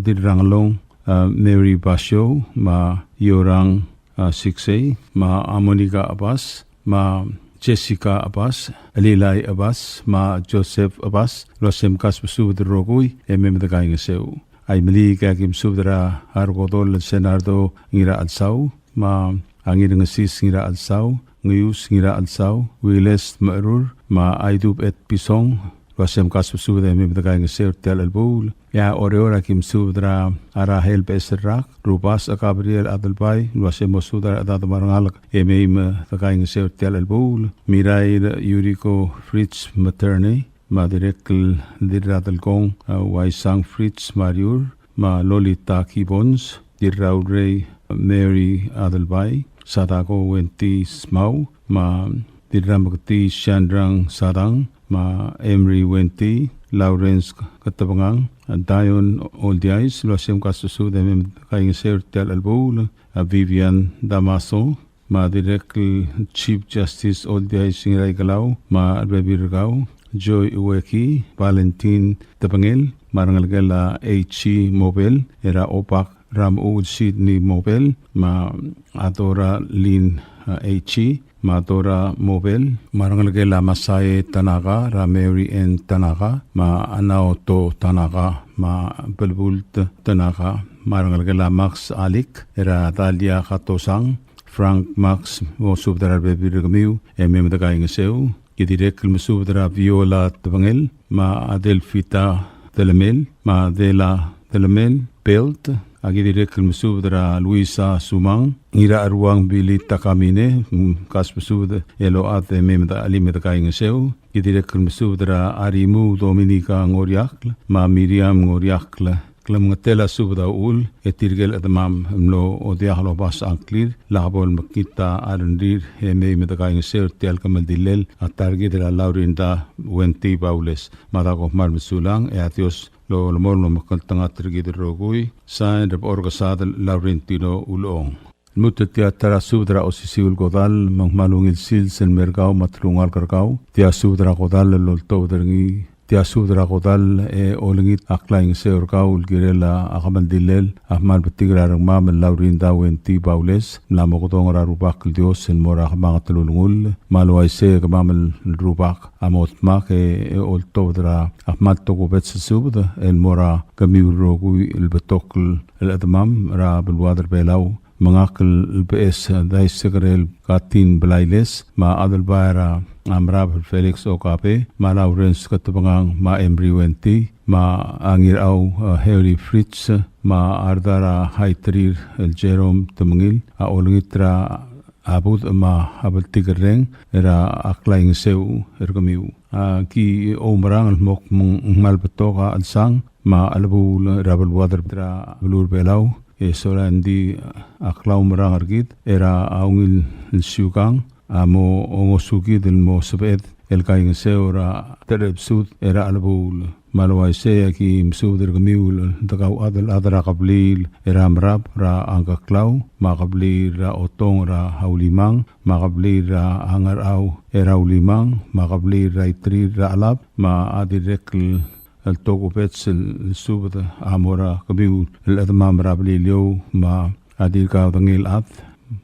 Dirrangelong, a Mary Basio, me a Yorang, a Siksei, me a Monica Abbas, me a Jessica Abbas, Lilai Abbas, me a Joseph Abbas, el uase mkasbesubed el rokui, e mei me de kaingeseu. A Imeliik e aki mesubed er a Rekodol el Senardo Ngirachelsau, me a Ngirngesis Ngirachelsau, Ngius Ngirachelsau, Wiles Merur, me a Aidub Et Pisong, el uase mkasbesubed e mei me de kaingeseu er tia el chelebuul. E a Oreor e aki mesubed er a Rahel Beserrak, Rubasech Gabriel Adelbai, el uase mo subed er a rechedad me a rengalek e mei me de kaingeseu er tia el chelebuul. Mirair Yuriko Fritz Materne, me a dirrek el Dirradelkong, a, Waisang Fritz Mariur, me a Lolita Gibbons, Dirraurei Mary Adelbai, Sadako Wenty Smau, me a Dirrameketii Shandrang Sadang, me a Emery Wenty, Lawrence Ketebengang, Dion Oldiais, el uase mkasbesubed e mei me de kaingeseu er tia el chelebuul, a Vivian Damaso, me a dirrek el Chief Justice Oldiais Ngiraikelau, me a rebebil er kau, Joy Ueki, Valentine Tebengel, me a rengelekel a H. Mobel, er a Obak er a Mechuu el Sidney Mobel, me a Dora Lynn, a, H., me a Dora Mobel, me a rengelekel a Masae Tanaka, er a Mary Ann Tanaka, me a Naoto Tanaka, me a Belbult Tanaka, me a rengelekel a Max Alik, er a Dalia Katosang, Frank Max, mo subed er a rebebil er kemiu, e mei me de kaingeseu. Ki dirrek el mesubed er a Viola Tebengel, me a Adelfita Telemel, me a Adela Telemel, Belt, a ki dirrek el mesubed er a Luisa Sumang, Ngiracheruang Billy Takamine, mm, kasbesubed el ochad e mei me de chelim e de kaingeseu. Ki dirrek el mesubed er a Arimu Dominica Ngoriakl, me a Miriam Ngoriakl. Klemengetel a subed a uchul, e tirke el chedemam el mlo diak lobasech a ngklir, lak bo lemekngit a rengrir, e mei me de kaingeseu er tia el kemeldillel a ta er kid er a Laurinda Wenty Baules. Mada kom kmal mesulang, e a Dios lolemolem el omekngeltengat er kid el rokui. Sain, Rebechor Kesadel Laurentino Ulechong. Lmuut e tia ta er a subed er a osisiu el kodall, me ng kmal ungil sils el mer kau me a telungalek er kau. Tia subed er a kodall el oltobed er ngii, tia subed er a kodall e olengit a klaingeseu er kau el kirel a kemeldillel a kmal betik er a rengmam el Laurinda Wenty Baules, mla mokedong er a Rubak el Dios el mo er a kemanget el ulengull, me a le uaisei e kemam el rubak a mo dmak e oltobed er a kmal tokubets el subed el mo er kemiu el rokui el betok el chedemam er a beluad er Belau. Me ngak el Beches Daisekerel Katin Blailes, me a Adelbai er a Merab el Felix Okabe, me a Lawrence Ketebengang, me a Emery Wenty, me a Ngirau, a, Harry Fritz, me a Ardar a Haiterir el Jerome Temengil, a olengit er a a budech me a bltikerreng er a klaingeseu er kemiu. A ki oumerang el mo kmo ng kmal betok a chelsang me a chelebuul er a beluad er a beluu er a Belau, e sola e ng di a klaumerang er kid er a ungil siukang a mo ngosukid el mo sebeched el kaingeseu er a terebsud er a chelebuul. Me a le uaisei e aki mesubed er kemiu el dekauchad el chad er a kebliil er a Merab er a Ngkeklau, me a kebliil er a Otong er a Ulimang, me a kebliil er a Ngerchau er a Ulimang, me a kebliil er a Iterir er a Chelab, me a dirrek el el tokubets el subed a mo er a kemiu el chedemam er a Beliliou me a di kaudengei el chad,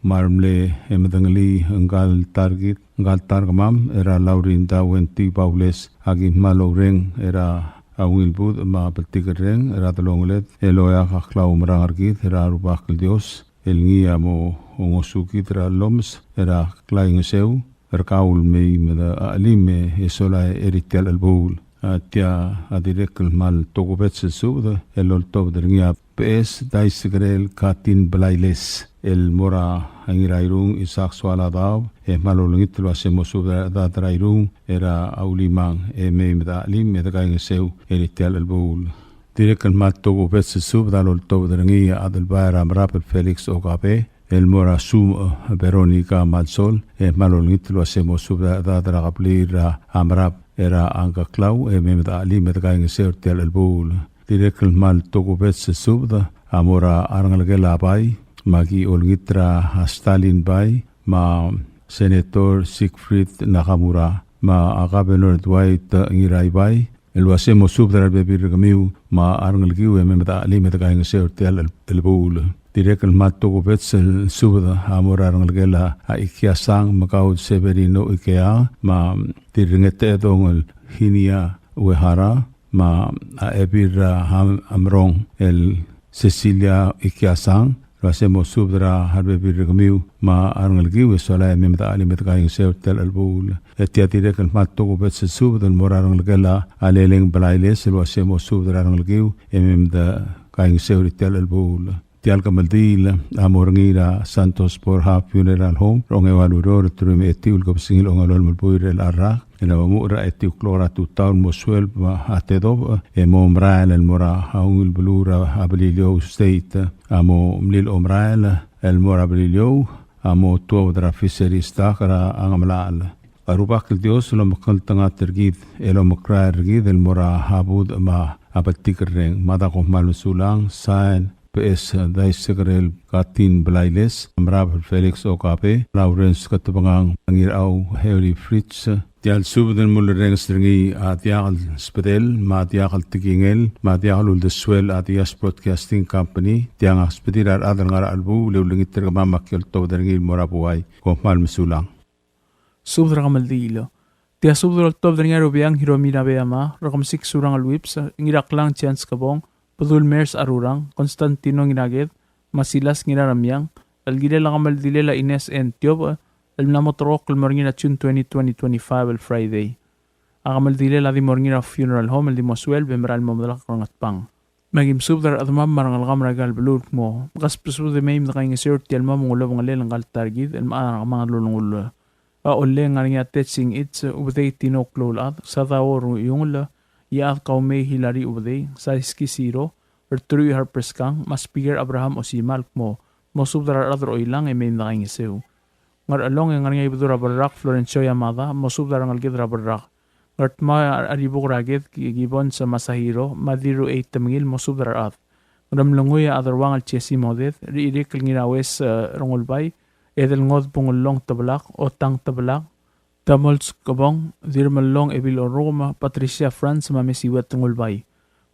me a remle e medengelii ngka el ta er kid, ngka el ta er kemam er a Laurinda Wenty Baules. Aki kmal oureng er a ungil budech me a bltikerreng er a delongeled el oeak a klaumerang er kid er a Rubak el Dios el ngii a mo ngosukid er a llomes er a klaingeseu er kau el mei me de chelim e sola er tia el chelebuul. A tia a dirrek el kmal tokubets el subed el oltobed er ngii a Beches Daisekerel Katin Blailes el mo er a Ngirairung Isaac Soaladaob, e kmal olengit el uase mo subed er a rechedad er a Irung er a Ulimang e mei me de chelim e de kaingeseu er tia el chelebuul. Dirrek el kmal tokubets el subed a loltobed er ngii a Adelbai er a Merab el Felix Okabe, el mo er a Sumech Veronica Malsol, e kmal olengit el uase mo subed er a rechedad er a kebliil er a Merab er a Ngkeklau, e mei me de chelim e de kaingeseu er tia el chelebuul. Dirrek el kmal tokubets el subed a mo er a rengelekel a Bai, me aki olengit er a Stalin Bai, me a Senator Siegfried Nakamura, me a Governor Dwight Ngiraibai, el uase mo subed er a rebebil er kemiu me a rengelekiu e mei me de chelim e de kaingeseu er tia el chelebuul. Dirrek el kmal tokubets el subed a mo er a rengelekel a Ikiasang, me kau Severino Ikea, me a Dirrengetedong el Hinia Uehara, me a Ebil er a Ham-, Amrong el Cecilia Ikiasang, el uase mo subed er a rebebil er kemiu me a rengelekiu e sola e mei me de chelim e de kaingeseu er tia el chelebuul. E tia dirrek el kmal tokubets el subed el mo er a rengelekel a Leleng Blailes el uase mo subed er a rengelekiu e mei me de kaingeseu er tia el chelebuul. Tia el kemeldiil a mo er ngii er a Santos Borja Funeral Home er a ongeua el ureor, teruich me a etiu el kebesengil a ongelolem el buil er a rak, el mo er a etiu el klok er a tutau el mo sueleb a tedobech e mo merael el mo er a ungil beluu er a Beliliou State. A mo mlil omerael el mo er a Beliliou a mo tuobed er a Fisheries dock er a Ngemelachel. A Rubak el Dios el omekngeltengat er kid el omekrael er kid el mo er a budech me a bltikerreng. Mada kom kmal mesulang. Sain, Beches Daisekerel Katin Blailes, Merab Felix Okabe, Lawrence Ketebengang, Ngirau Harry Fritz. Tia el subed el mulerrenges er ngii a diak el sbedel, me a diak el tekingel, me a diak el uldesuel a Diaz Broadcasting Company. Tiang a sbedir a rechad el ngar er a chelebuul e ulengit er kemam me aki oltobed er ngii el mo er a buai. Kom kmal mesulang. Subed er a kemeldiil. Tia subed el oltobed er ngii a Rubeang Hiromi Nabeyama, Rekemesik Surangel Whipps, Ngiraklang Chance Kebong, Bedul Mers Arurang, Constantino Ngiraked, me a Silas Ngiraremiang, el kirel a kemeldilel a Ines N. Tiobech, el mla mo terrekokl el mo er ngii er a June twenty, twenty twenty-five, el Friday. A kemeldilel a di mo er ngii er a funeral home el di mo sueleb e merael el mo medelakl er a Ngatpang. Me aki mesubed er a rechedemam me a rengelekam er aika el beluu el kmo, mkasbesubed e mei me dekaingeseu er tia el mo mengulobengelel ngka el ta er kid el mechar a kemanget el ulengull. A Ollei e ng ngar er ngii a Tetsing Its, Ubedei Tino Kloulchad, Sadao Ruiungel, Iechad Kaumei Hilary Ubedei, Saiski Siro, Ertrui Harper Skang, me a Speaker Abraham Osima el kmo, mosubed er a rechad er Oilang e mei me dekaingeseu. Ngerchelong e ng ngar er ngii a Ibedul er a Berrak Florencio Yamada, mosubed er a rengeleked er a Berrak. Ngardmau e a Ribuk er a Ked Ki-, Gibbons Masahiro, me a Dirruchei Temengil, mosubed er a rechad. Ngeremlengui e a Aderuang el Jesse Moded, Ririk el Ngiraues, e, Rengulbai, Edelngod Bungellong Tebelak, Otang Tebelak, Tamols Kebong, Dirmellong Ebil Orrukem, Patricia Franz, me a Mesiuet Rengulbai.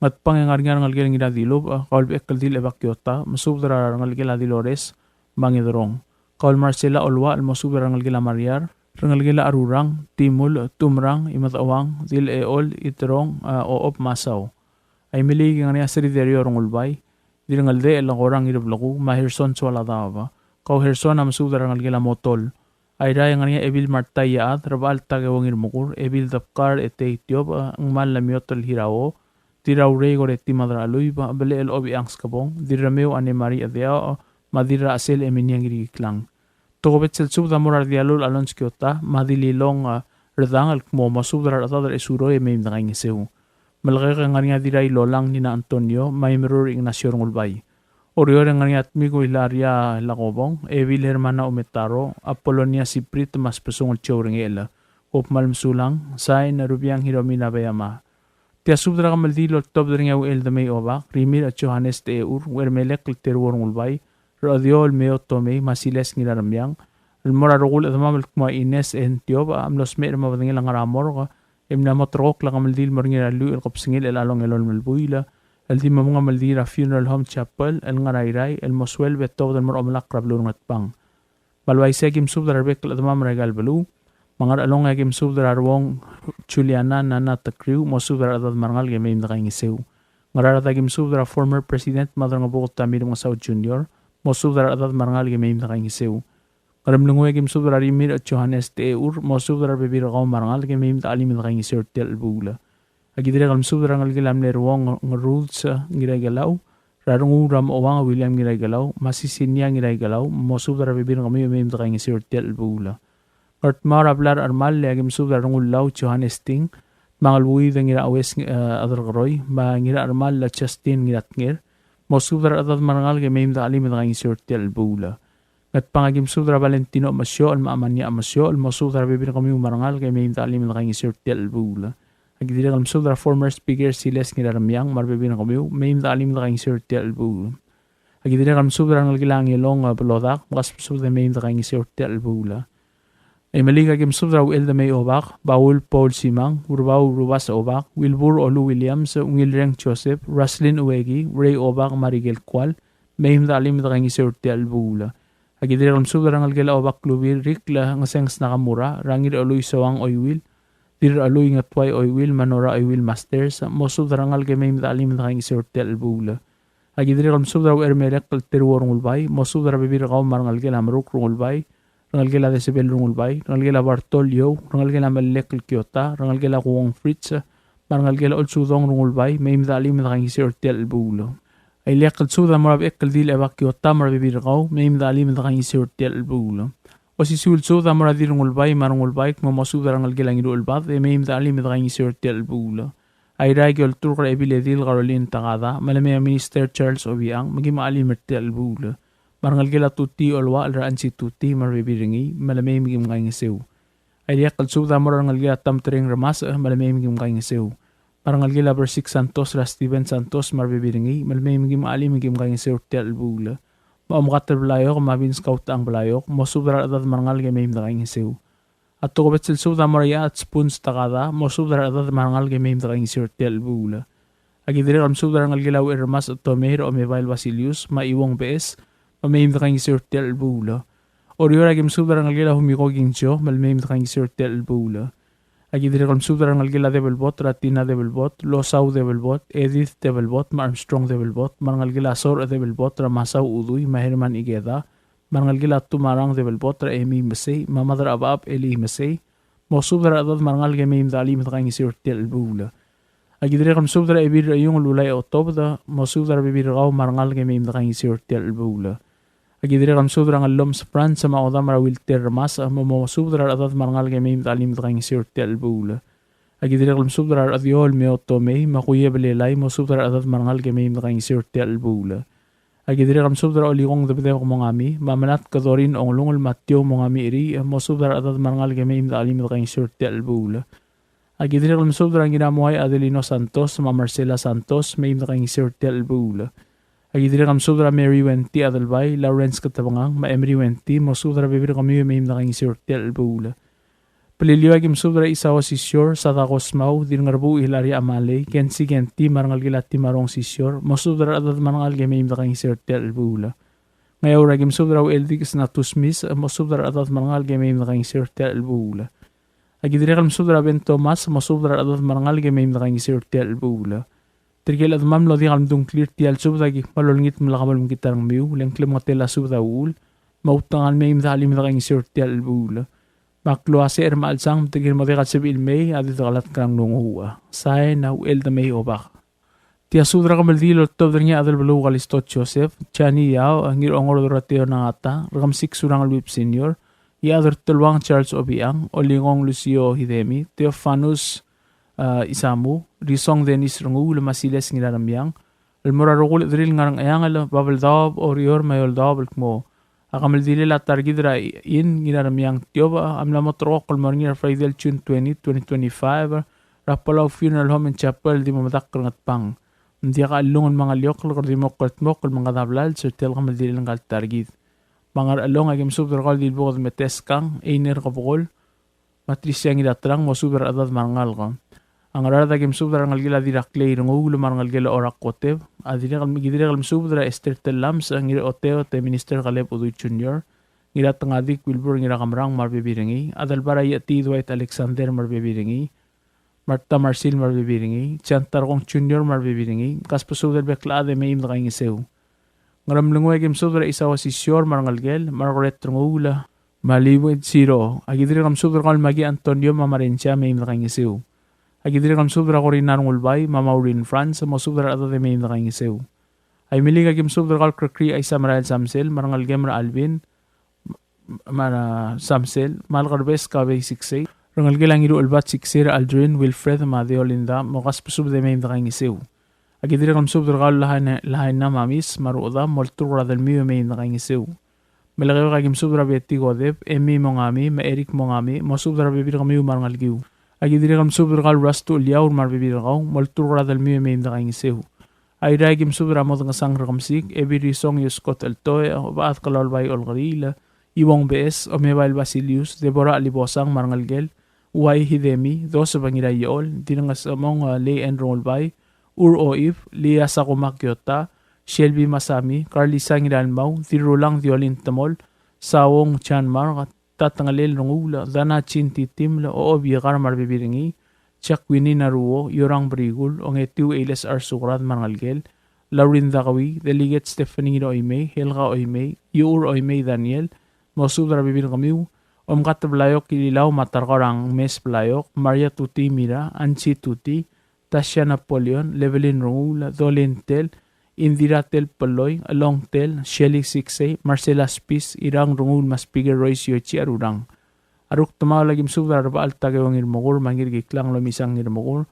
Ngatpang e ng ngar er ngii a rengelekel Ngiradilubech, e, kau el Bechekldil Ebakiota, mesubed er a rengelekel a Dilores, me a Ngederong. Kau el Marcela Oluach el mosubed er a rengelekel a Mariar, rengelekel a Arurang, Timul, Tumrang, Imedecheuang, Dilechechol, Iterong, e, Ochob me a Sau. Aimeliik e ng ngar er ngii a Sriderio Rengulbai, Dirngeldechel Korang Ngireblekuu, me a Herson Soaladaob. Kau Herson a mesubed er a rengelekel a Motol. Airai e ng ngar er ngii a Ebil Marta Iechad, Rebechall Takeo Ngirmekur, Ebil Debkar Etei Tiobech, Ngmal Lemiotel Hirao, Dirraurei Koreti Madracheluib, Belechel Obichang Skebong, Dirremeu Anne Marie Chedeaoch, me a Dirrachesel Eminia Ngirikiklang. Tokubets el subed a mo er a Rdialul Alonso Kiota, me a Dililong, a, Redang el kmo mosubed er a rechedad er a Esuroi e mei me dekaingeseu. Melekeok e ng ngar er ngii a Dirrailolang Nina Antonio, me a Imerur Ignacio Rengulbai. Oreor e ng ngar er ngii a Tmiko Hilaria Lakobong, Ebil Hermana Umetaro, Apolonia Siprit, me a Sbesungel Joe Rengechel. Kom kmal mesulang, sain, Rubiang Hiromi Nabeyama. Tia subed er a kemeldiil el oltobed er ngii a Uchel Demei Obak, Rimirch Johannes Techur, Uchermelek el Teruo Rengulbai, Rechediou el Meo Tomei, me a Siles Ngiraremiang, el mo er a rokui el chedemam el kmo a Ines N. Tiob, a mlo smecher me a bedengel a ngar er a morgue, e mla mo terrekokl a kemeldiil el mo er ngii er a lluich el kebesengil er chelechang el ongelolem el buil, el di mo mengemeldiil er a Funeral Home Chapel el ngar er a Irrai, el mo suelb e tobed el mo er a omelakl er a beluu er a Ngatpang. Me a le uaisei e aki mesubed er a rebek el chedemam er aika el beluu. Me a Ngerchelong e aki mesubed er a Ruong Juliana Nana Tekriu, mosubed er a rechedad me a rengalek e mei me dekaingeseu. Ngaraard e aki mesubed er a former President Madrangebuked Tommy Remengesau Junior, mosubed er a rechedad me a rengalek e mei me dekaingeseu. Ngeremlengui e aki mesubed er a Rimirch Johannes Techur, mosubed er a rebebil er kau me a rengalek e mei me dechelim e dekaingeseu er tia el chelebuul. Aki dirrek el mesubed er a rengelekel a mle Ruong Ngeruls Ngiraikelau, er a Rengul er a Mochouang William Ngiraikelau, me a Sisinia Ngiraikelau, mosubed er a rebebil er kemiu e mei me dekaingeseu er tia el chelebuul. Ngardmau er a blai er a Chermall e aki mesubed er a Rengullau Johannes Ting, me a Ngeluid Ngiraues, e, Aderkeroi, me a Ngirachermall Justin Ngiratnger, mosubed er a rechedad me a rengalek e mei me dechelim e dekaingeseu er tia el chelebuul. Ngatpang e aki mesubed er a Valentino Mesiochel me a Amania Mesiochel, mosubed er a rebebil er kemiu me a rengalek e mei me dechelim e dekaingeseu er tia el chelebuul. Aki dirrek el mesubed er a former Speaker Siles Ngiraremiang me a rebebil er kemiu, mei me dechelim e dekaingeseu er tia el chelebuul. Aki dirrek el mesubed er a rengelekel a Ngelong, e, Belodak, me kasbesubed e mei me dekaingeseu er tia el chelebuul. Imeliik e aki mesubed er a Uchel Demei Obak, Baul Paul Simang, Urbau Rubas Obak, Wilbur Olu Williams, Ungilreng Joseph, Roslyn Ueki, Ray Obak, me a Rikel Kual, mei me dechelim e dekaingeseu er tia el chelebuul. Aki dirrek el mesubed er a rengelekel a Obak Lubir Rikl Ngesenges Nakamura, er a Ngirchelui Soang Oiwil, Dirrachelui Ngetuai Oiwil, me a Nora Oiwil Masters, mosubed er a rengalek e mei me dechelim e dekaingeseu er tia el chelebuul. Aki dirrek el mesubed er a Uchermelek el Teruo Rengulbai, mosubed er a rebebil er kau me a rengelekel a Meruk Rengulbai, rengelekel a Desebel Rengulbai, rengelekel a Bartol Iou, rengelekel a Melek el Kiota, rengelekel a Kuong Fritz, me a rengelekel a Olsudong Rengulbai, mei me dechelim e dekaingeseu er tia el chelebuul. A ileakl el subed a mo er a Bechekldil Eba Kiota me a rebebil er kau, mei me dechelim e dekaingeseu er tia el chelebuul. Osisiu el subed a mo er a Dirrengulbai me a Rengulbai, kmo mosubed er a rengelekel a Ngiruchelbad, e mei me dechelim e dekaingeseu er tia el chelebuul. A Irrai e aki olturk er a Ebiledil Caroline Takada, me le mei a Minister Charles Obichang, me kim chelim er tia el chelebuul. Me a rengelekel a Tuti Oluachel er a Ansi Tuti, me a rebebil er ngii, me le mei me kim kaingeseu. A ileakl el subed a mo er a rengelekel a Tamtereng Remasech, me le mei me kim kaingeseu. Me a rengelekel a Bersik Santos er a Steven Santos, me a rebebil er ngii, me le mei me kim chelim me kim kaingeseu er tia el chelebuul. Me a Omkatel Blaiok, me a Vince Kautang Blaiok, mosubed er a rechedad me a rengalek e mei me dekaingeseu. A tokubets el subed a mo er a Iechad Spuns Takada, mosubed er a rechedad me a rengalek e mei me dekaingeseu er tia el chelebuul. Aki dirrek el mesubed er a rengelekel a Ucherremas Tomei er a Omebael Basilius, me a Iuong Beches, me mei me dekaingeseu er tia el chelebuul. Oreor e aki mesubed er a rengelekel a Humiko Kingzio, me le mei me dekaingeseu er tia el chelebuul. Aki dirrek el mesubed er a rengelekel a Debelbot er a Tina Debelbot, Losau Debelbot, Edith Debelbot, me a Armstrong Debelbot, me a rengelekel a Sor Debelbot er a Masau Udui, me a Herman Ikeda, me a rengelekel a Tumarang Debelbot er a Emi Mesei, me a Madrabab Eli Mesei, mosubed er a rechedad me a rengalek e mei me dechelim e dekaingeseu er tia el chelebuul. Aki dirrek el mesubed er a Ebil er a Iung el Ulai Otobed, mosubed er a rebebil er kau me a rengalek e mei me dekaingeseu er tia el chelebuul. Aki dirrek el mesubed er a Ngellomes Franz me a Odam er a Wilter Remasech, me mosubed er a rechedad me a rengalek e mei me dechelim e dekaingeseu er tia el chelebuul. Aki dirrek el mesubed er a Rechediou el Meo Tomei, me a Kuiebelelai, mosubed er a rechedad me a rengalek e mei me dekaingeseu er tia el chelebuul. Aki dirrek el mesubed er a Olikong Debedebek Mongami, me a Melatk Dorin Onglungel me a Tiou Mongami Eri, mosubed er a rechedad me a rengalek e mei me dechelim e dekaingeseu er tia el chelebuul. Aki dirrek el mesubed er a Ngiramuai Adelino Santos, me a Marcela Santos, mei me dekaingeseu er tia el chelebuul. Aki dirrek el mesubed er a Mary Wenty Adelbai, Lawrence Ketebengang, me a Emery Wenty, mosubed er a rebebil er kemiu e mei me dekaingeseu er tia el chelebuul. Beliliou e aki mesubed er a Isao Sisior, Sadako Smau, Dirngerbuuch Hilaria Amalei, Kensi Kenti, me a rengelekel a Timarong Sisior, mosubed er a rechedad me a rengalek e mei me dekaingeseu er tia el chelebuul. Ngeaur e aki mesubed er a Ucheldikes Natus Mis, mosubed er a rechedad me a rengalek e mei me dekaingeseu er tia el chelebuul. Aki dirrek el mesubed er a Ben Thomas, mosubed er a rechedad me a rengalek e mei me dekaingeseu er tia el chelebuul. Tirke el chedemam el mlo diak el mdung a ngklir er tia el subed a ki kmal olengit me lak bo lemekngit a rengmiu, le ng klemengetel a subed a uchul, me a utengang el mei me dechelim e dekaingeseu er tia el chelebuul. Me a klou a secher me a chelsang me tirke el mo diak el sebechir el mei a di dekelatk er a nglunguuch. Sain a Uchel Demei Obak. Tia subed er a kemeldiil el oltobed er ngii a Adelbeluu Kalisto Joseph, Jani Yao, Ngirongor Dorateo Nangata, Rekemesik Surangel Whipps Senior, Iechad er Teluang Charles Obichang, Olingong Lucio Hidemi, Theofanus, a, Isamu, Risong Dennis Renguul, me a Siles Ngiraremiang, el mo er a rokui el chederir el ngar er a Ngcheangel, Babeldaob, Oreor, me a Eouldaob el kmo a kemeldilel a ta er kid er a Inn Ngiraremiang Tiobech a mla mo terrekokl el mo er ngii er a Friday el June twenty, twenty twenty-five, er a Palau Funeral Home and Chapel el di mo medakl er a Ngatpang. Ng diak a chellungel me a ngeliokl el kora di mo kldmokl el mengkad a blals er tia el kemeldilel ngka el ta er kid. Me a Ngerchelong a ki mesubed er kau el Dilbuked Meteskang, Einer Kebekol, me a Trisia Ngiratrang, mosubed er a rechedad me a rengalek. A Ngaraard a ki mesubed er a rengelekel a Dirraklei Renguul me a rengelekel a Orak Koteb, a dirrek el, ki dirrek el mesubed er a Esther Tellames, Ngiraoteot, e Minister Kaleb Udui Junior, Ngiratengadik Wilbur Ngirakemerang me a rebebil er ngii, Adelbai er a Iechetii Dwight Alexander me a rebebil er ngii, Martha Marsil me a rebebil er ngii, Jan Tarkong Junior me a rebebil er ngii, kasbesubed el bek el chad e mei me dekaingeseu. Ngeremlengui a ki mesubed er a Isao Sisior me a rengelekel, Margaret Renguul, me a Liwin Siro. A ki dirrek el mesubed er kau el Maki Antonio me a Marensia, mei me dekaingeseu. A ki dirrek el mesubed er a Corina Rengulbai me a Maureen Franz, mosubed er a rechedad e mei me dekaingeseu. Aimeliik a ki mesubed er kau el Krekrii Aisamerael Samsel me a rengelekem er a Alvin, me a Samsel, me a Lekerbes Kabei Siksei, rengelekel a Ngiruchelbad Siksei er a Aldrin, Wilfred, me a Deolinda, mo kasbesubed e mei me dekaingeseu. A ki dirrek el mesubed er kau el Lahaina, Lahaina Mamis, me a Ruchedam, molturk er a delmiu e mei me dekaingeseu. Melekeok a ki mesubed er a Betty Kodep, Emi Mongami, me a Eric Mongami, mosubed er a rebebil er kemiu me a rengelekiu. A ki dirrek el mesubed er kau el Rastu Eliaur me a rebebil er kau, molturk er a delmiu e mei me dekaingeseu. Airai a ki mesubed er a Modengesang Rekemesik, Ebil Risong Ioskot Eltoe, Obechad Kelaubai Olkeriil, Iuong Beches, Omebael Basilius, Deborah Libosang me a rengelekel, Uai Hidemi, Joseph Ngiraiechol, Dirrengesemong, e, Lei Andrew Ngulbai, Ur Oib, Lia Sakuma Kiota, Shelby Masami, Carlisa Ngiralmau, Dirrulang Diolin Temol, Sawong Chanmar, Tatengelel Renguul, Dana Chin Titiml, Ochob Ikar me a rebebil er ngii, Jack Winnie Naruo, Iorang Brikul, Ongetiu Eiles Arsukrad me a rengelekel, Laurin Dakewii, Delegate Stephanie Ngiraoimei, Helga Oimei, Iuchur Oimei Daniel, mosubed er a rebebil er kemiu, Omkat Blaiok Ililau me a Tarkor Angmes Blaiok, Maria Tuti Mira, Angie Tuti, Tasha Napoleon, Levelin Renguul, Dolin Tell, Indira Tell Peloi, Elong Tell, Shelly Siksei, Marcela Spis, Irang Renguul me a Speaker Royce Yoichi Arurang. A rukdemaol a ki mesubed er a Rebechall Takeo Ngirmekur me a Ngirkiklang Lomisang Ngirmekur,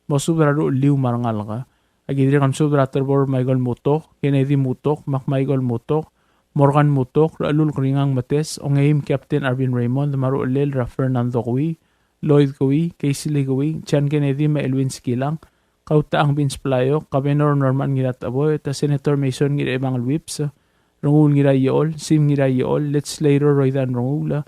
mosubed er a ruchelliu me a rengalek. A ki dirrek el mesubed er a Terbor Michael Mutok, Kennedy Mutok, Mac Michael Mutok, Morgan Mutok, Rechelul Kringang Metes, Ongeim Captain Arvin Raymond, me a ruchellel er a Fernando Kewii, Lloyd Kewii, Casely Kewii, John Kennedy me a Elwin Skilang, Kautechang Vince Blaiok, Governor Norman Ngiratecheboet, Senator Mason Ngirchebangel Whipps, Renguul Ngiraiechol, Sim Ngiraiechol, Legislator Roydan Renguul,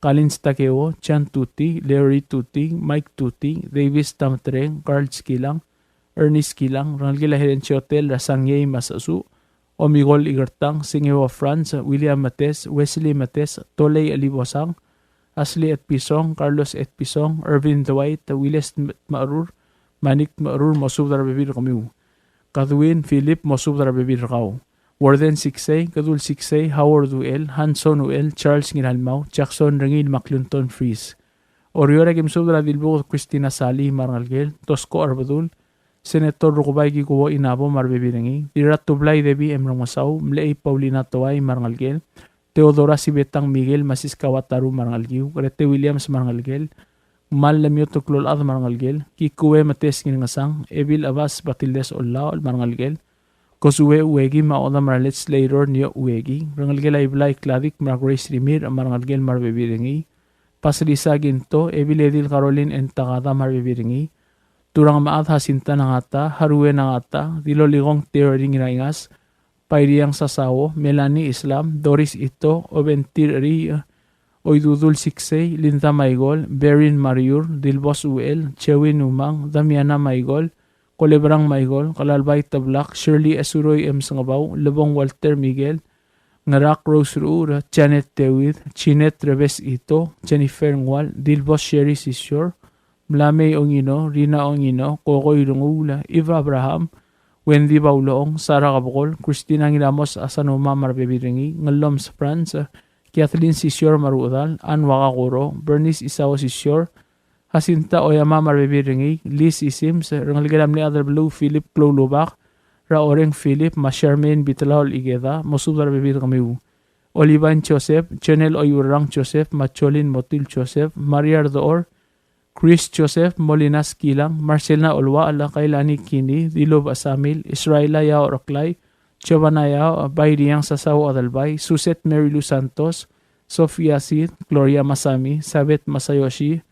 Collins Takeo, John Tuti, Larry Tuti, Mike Tuti, Davis Tametereng, Carl Skilang, Ernest Skilang, rengelekel a Helen Chotel, er a Sangiei me a Sechesuch, Omigol Ikertang, Singeo Franz, William Metes, Wesley Metes, Tolei Elibosang, Ashley Etpison, Carlos Etpison, Irvin Dwight, Willis Tmerur, Manik Tmerur, mosubed er a rebebil er kemiu. Kadwin Philip, mosubed er a rebebil er kau. Warden Siksei, Kedul Siksei, Howard Uchel, Hanson Uchel, Charles Ngiralmau, Jackson Rengiil me a Clinton Fries. Oreor a ki mesubed er a Dilbuked Christina Salii me a rengelekel, Tosko Arbedul, Senator Rukebai Kikuo Inabo me a rebebil er ngii, Dirratublai Debbie M. Remengesau, Mlechei Paulina Toai me a rengelekel, Theodora Sibetang Miguel me a Siska Wataru me a rengelekiu, Grete Williams me a rengelekel, Mal Lemioto Klolchad me a rengelekel, Kikue Metes Ngirengesang, Ebil Abas Batildes Ollaol me a rengelekel, Kosue Ueki me a Odam er a Legislator Nio Ueki, rengelekel a Iblai Kladik me a Grace Rimirch me a rengelekel me a rebebil er ngii, Paselisa Kinto, Ebil Edil Caroline N. Takada me a rebebil er ngii, Turang Mechad Jacinta Nangata, Harue Nangata, Dilolikong Theory Ngiraingas, Pairiang Sasao, Melanie Islam, Doris Ito, Obentir Rii, Oidudul Siksei, Linda Maigol, Berin Mariur, Dilbos Uel, Chewin Umang, Damiana Maigol, Kolebrang Maigol, Kelalbai Teblak, Shirley Esuroi M. Sengebau, Lebong Walter Miguel, Ngerak Rose Ruur, Janet David, Jeanette Rebes Ito, Jennifer Ngual, Dilbos Sherry Sisior, Mlamei Ongino, Rina Ongino, Kokoi Renguul, Eva Abraham, Wendy Bauloong, Sarah Kebekol, Christina Ngiramos Asanuma me a rebebil er ngii, Ngelloms Franz, Kathleen Sisior me a Ruchedal, Anne Wakakoro, Bernice Isao Sisior, Jacinta Oyama me a rebebil er ngii, Liz Isims, rengelekel a mle Adelbeluu Philip Kloulubak, er a Oreng Philip, me a Charmaine Bitlaol Ikeda, mosubed er a rebebil er kemiu. Olivine Joseph, Jonel Oiurrang Joseph, me a Jolin Motil Joseph, Maria Rdechor, Chris Joseph, Molina Skilang, Marcelina Oluachel, Kailani Kini, Dilub Asamil, Israela Yao Reklai, Giovanna Yao, Bairiang Sasao Adelbai, Suset Mary Lou Santos, Sofia Sid, Gloria Masami, Sabeth Masayoshi,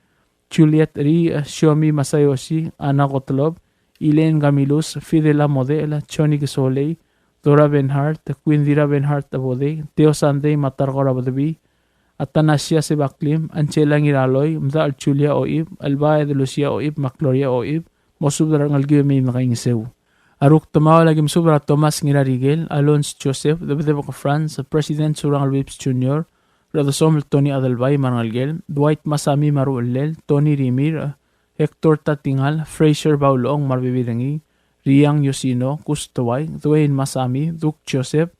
Juliet Ri, Shiomi Masayoshi, Anna Gottlob, Elaine Camillus, Fidela Modechel, Johnny Kesolei, Dora Benhart, Quindira Benhart Abodei, Theo Sandei me a Tarkor Abedebii, Athanasia Sebaklim, Angela Ngiraloi, Mdachel Julia Oib, Elbaed Lucia Oib, me a Gloria Oib, mosubed er a rengelekiu e mei me dekaingeseu. A Rukdemaol a ki mesubed er a Thomas Ngirarikel, Alonz Joseph, Debedebek Franz, President Surangel Whipps Junior, Redesomel Tony Adelbai me a rengelekel, Dwight Masami me a ruchellel, Tony Rimirch, Hector Tatingal, Fraser Baulong me a rebebil er ngii, Riang Yosino, Kus Tewai, Dwayne Masami, Duke Joseph,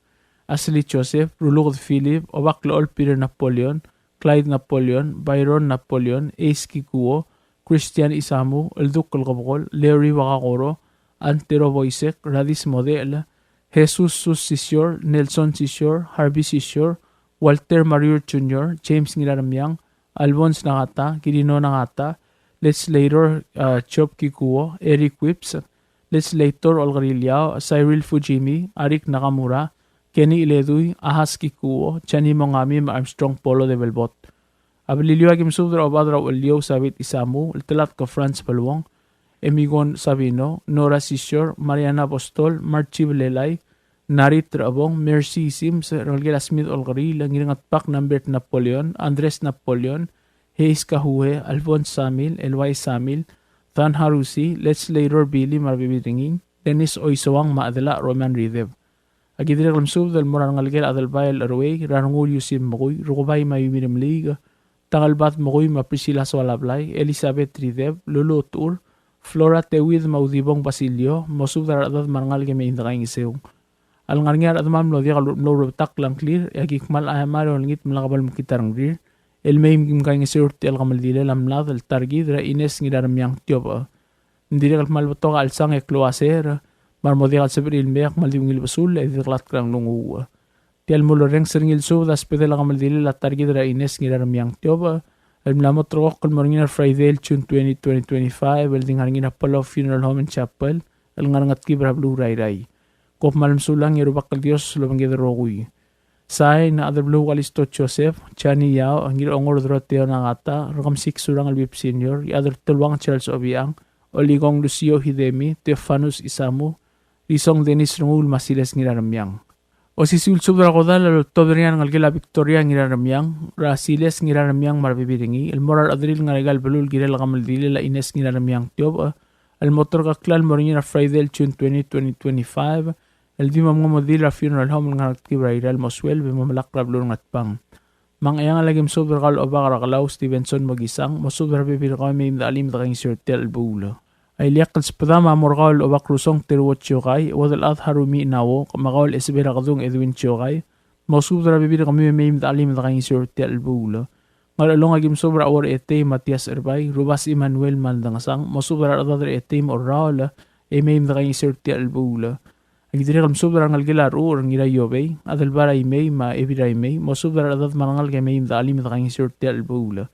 Ashley Joseph, Ruluked Philip, Obaklechol Peter Napoleon, Clyde Napoleon, Byron Napoleon, Ace Kikuo, Christian Isamu, Elduk el Kebekol, Larry Wakakoro, Antero Boisek, Radis Modechel, Jesus Sus Sisior, Nelson Sisior, Harvey Sisior, Walter Mariur Junior, James Ngiraremiang, Alphonse Nagata, Kirino Nagata, Legislator, uh, Job Kikuo, Eric Whipps, Legislator Olkeriil Yao, Cyril Fujimi, Arik Nakamura, Kenny Iledui, Ahas Kikuo, Jani Mongami, me a Armstrong Polo de Belbot. A Beliliou a ki mesubed er a Obak er a Ucheliou Sabit Isamu, Ltelatk Franz Beluong, Emigon Sabino, Nora Sisior, Mariana Apostol, Marchi Belelai, Narit Rebong, Mercy Sims, rengelekel a Smith Olkeriil, Ngirengetbak Nambert Napoleon, Andres Napoleon, Hayes Kahue, Alphonse Samil, Elwai Samil, Dan Harusi, Legislator Billy me a rebebil er ngii, Dennis Oisoang me a Adela Roman Rideb. A ki dirrek el mesubed el mo er a rengelekel a Adelbai el Cheruei, er a Rengul Yusim Mekui, Rukebai me a Yumi Remeliik, Tangelbad Mekui me a Priscilla Soalablai, Elizabeth Rideb, Lulu Otur, Flora Teuid me a Udibong Basilio, mosubed er a rechedad me a rengalek e mei me dekaingeseu. A lengar er ngii a rechedam el mlo diak el mlo rebetakl a ngklir, e a ki kmal aiamar e olengit me lak bo lemekngit a rengrir, el mei me ki kaingeseu er tia el kemeldilel a mlad el ta er kid er a Ines Ngiraremiang Tiobech. Ng dirrek el kmal betok a chelsang e klou a secher, me a re mo diak el sebechir el mei a kmal di ungil besul, e di deklatk er a nglunguuch. Tia el mulerrenges er ngii el subed a sbedel a kemeldilel a ta er kid er a Ines Ngiraremiang Tiobech, el mla mo ulterekokl el mo er ngii er a Friday el June twenty, twenty twenty-five, el di ngar er ngii er a Palau Funeral Home and Chapel, el ngar er a Ngetkib er a beluu er a Irrai. Kom kmal mesulang e a Rubak el Dios a lobengked el rokui. Sain, Adelbeluu Kalisto Joseph, Jani Yao, Ngirongor Doroteo Nagata, Rekemesik Surangel Whipps Senior, Iechad er a Teluang Charles Obichang, Olikong Lucio Hidemi, Theofanus Isamu, Risong Dennis Renguul me a Siles Ngiraremiang. Osisiu el subed er a kodall a loltobed er ngii a rengelekel a Victoria Ngiraremiang, er a Siles Ngiraremiang me a rebebil er ngii, el mo er a rechederir el ngar er aika el beluu el kirel a kemeldilel a Ines Ngiraremiang Tiobech, el mo ulterekokl el mo er ngii er a Friday el June twenty, twenty twenty-five, el di mo mengemeldiil er a funeral home el ngar er a Ngetkib er a Irrai el mo sueleb e mo melakl er a beluu er a Ngatpang. Me a Ngcheangel a ki mesubed er kau el Obak er a Kelau Stevenson Mokisang, mosubed er a rebebil er kau e mei me dechelim e dekaingeseu er tia el chelebuul. A ileakl el sbedam a mo er kau el Obak Rusong Teruo Chiokai, Uodelchad Harumi Nawo, me kau el Esebei er a Kedung Edwin Chiokai, mosubed er a rebebil er kemiu e mei me dechelim e dekaingeseu er tia el chelebuul. Ngerchelong a ki mesubed er a Uong er Etei Matias Erbai, Rubas Emmanuel Maldangesang, mosubed er a rechedad er Etei me a Orraol, e mei me dekaingeseu er tia el chelebuul. A ki dirrek el mesubed er a rengelekel a Rechucher Ngiraiobei, Adelbai er a Imei me a Ebil er a Imei, mosubed er a rechedad me a rengalek e mei me dechelim e dekaingeseu er tia el chelebuul.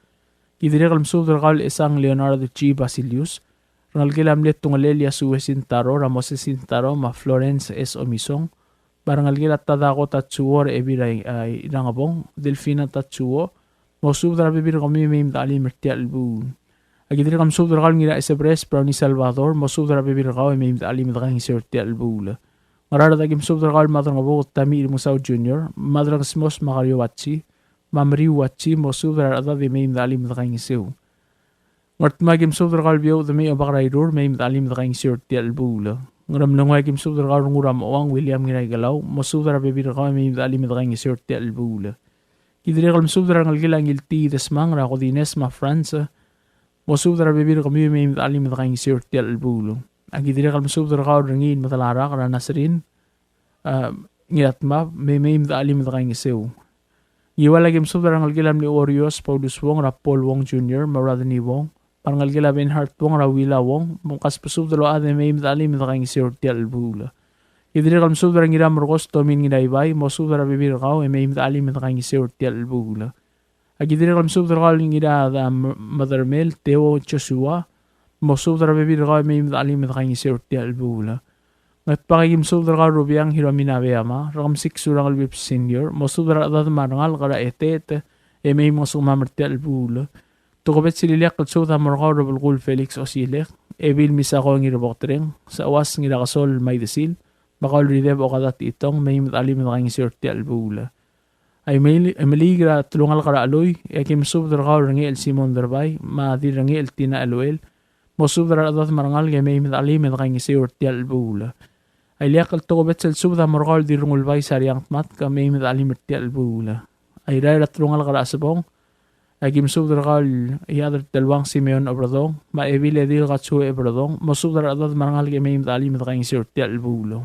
Ki dirrek el mesubed er kau el Esang Leonard G. Basilius, rengelekel a mle Tungelel Yasue Sintaro, er a Moses Sintaro me a Florence S. Omisong, me a rengelekel a Tadako Tatsuo er a Ebil er a, a, Irangebong, Delfina Tatsuo, mosubed er a rebebil er kemiu e mei me dechelim er tia el chelebuul. A ki dirrek el mesubed er kau el Ngiraesebres Brownie Salvador, mosubed er a rebebil er kau e mei me dechelim e dekaingeseu er tia el chelebuul. Ngaraard a ki mesubed er kau el Madrengebuked Tommy Remengesau Junior, Madrengesmos Makario Watsi, me a Meriu Watsi, mosubed er a rechedad e mei me dechelim e dekaingeseu. Ngardmau a ki mesubed er kau el Biou Demei Obak er a Irur, mei me dechelim e dekaingeseu er tia el chelebuul. Ngeremlengui a ki mesubed er kau el Ngiramechuang William Ngiraikelau, mosubed er a rebebil er kau e mei me dechelim e dekaingeseu er tia el chelebuul. Ki dirrek el mesubed er a rengelekel a Ngiltii Desmang er a Kodines me a Franz, mosubed er a rebebil er kemiu e mei me dechelim e dekaingeseu er tia el chelebuul. A ki dirrek el mesubed er kau el Rengiil Medalarak er a Nasrin, a, Ngiratmab, me mei me dechelim e dekaingeseu. Ngiwal a ki mesubed er a rengelekel a mle Warriors Paulus Wong er a Paul Wong Junior me a Rodney Wong, me a rengelekel a Bernhard Wong er a Willa Wong, me mkasbesubed el ochad e mei me dechelim e dekaingeseu er tia el chelebuul. Ki dirrek el mesubed er a Ngiramerkos Tomin Ngiraibai, mosubed er a rebebil er kau e mei me de chelim e de kaingeseu er tia el chelebuul. Aki dirrek el mesubed er kau el Ngirada M-, Medermel Teo Joshua, mosubed er a rebebil er kau e mei me de chelim e de kaingeseu er tia el chelebuul. Ngatpang, aki mesubed er kau el Rubiang Hiromi Nabeyama, Rekemesik Surangel Whipps Senior, mosubed er a rechedad me a rengalek er a Eteet e mei me ngosukemam er tia el chelebuul. Tokubets el ileakl el subed a mo er kau el Rebelkuul Felix Osilek, Ebil Misako Ngirboketreng, Seuas Ngirakesol Maidesil, me kau el Rideb Okada Techitong, mei me de chelim e de kaingeseu er tia el chelebuul. A Imeli-, Imeliik er a telungalek er a Chelui, e aki mesubed er kau el Rengechel Simon Derbai, me a Dirrengechel Tina Eluel, mosubed er a rechedad me a rengalek e mei me de chelim e de kaingeseu er tia el chelebuul. A ileakl el tokubets el subed a mo er kau el Dirrengulbai Sariang Tmatk, mei me de chelim er tia el chelebuul. A Irrai er a telungalek er a Chesebong, aki mesubed er kau el Iechad er a Teluang Simeon Oberdong, me a Ebil Edil Katsue Oberdong, mosubed er a rechedad me a rengalek e mei me de chelim e de kaingeseu er tia el chelebuul.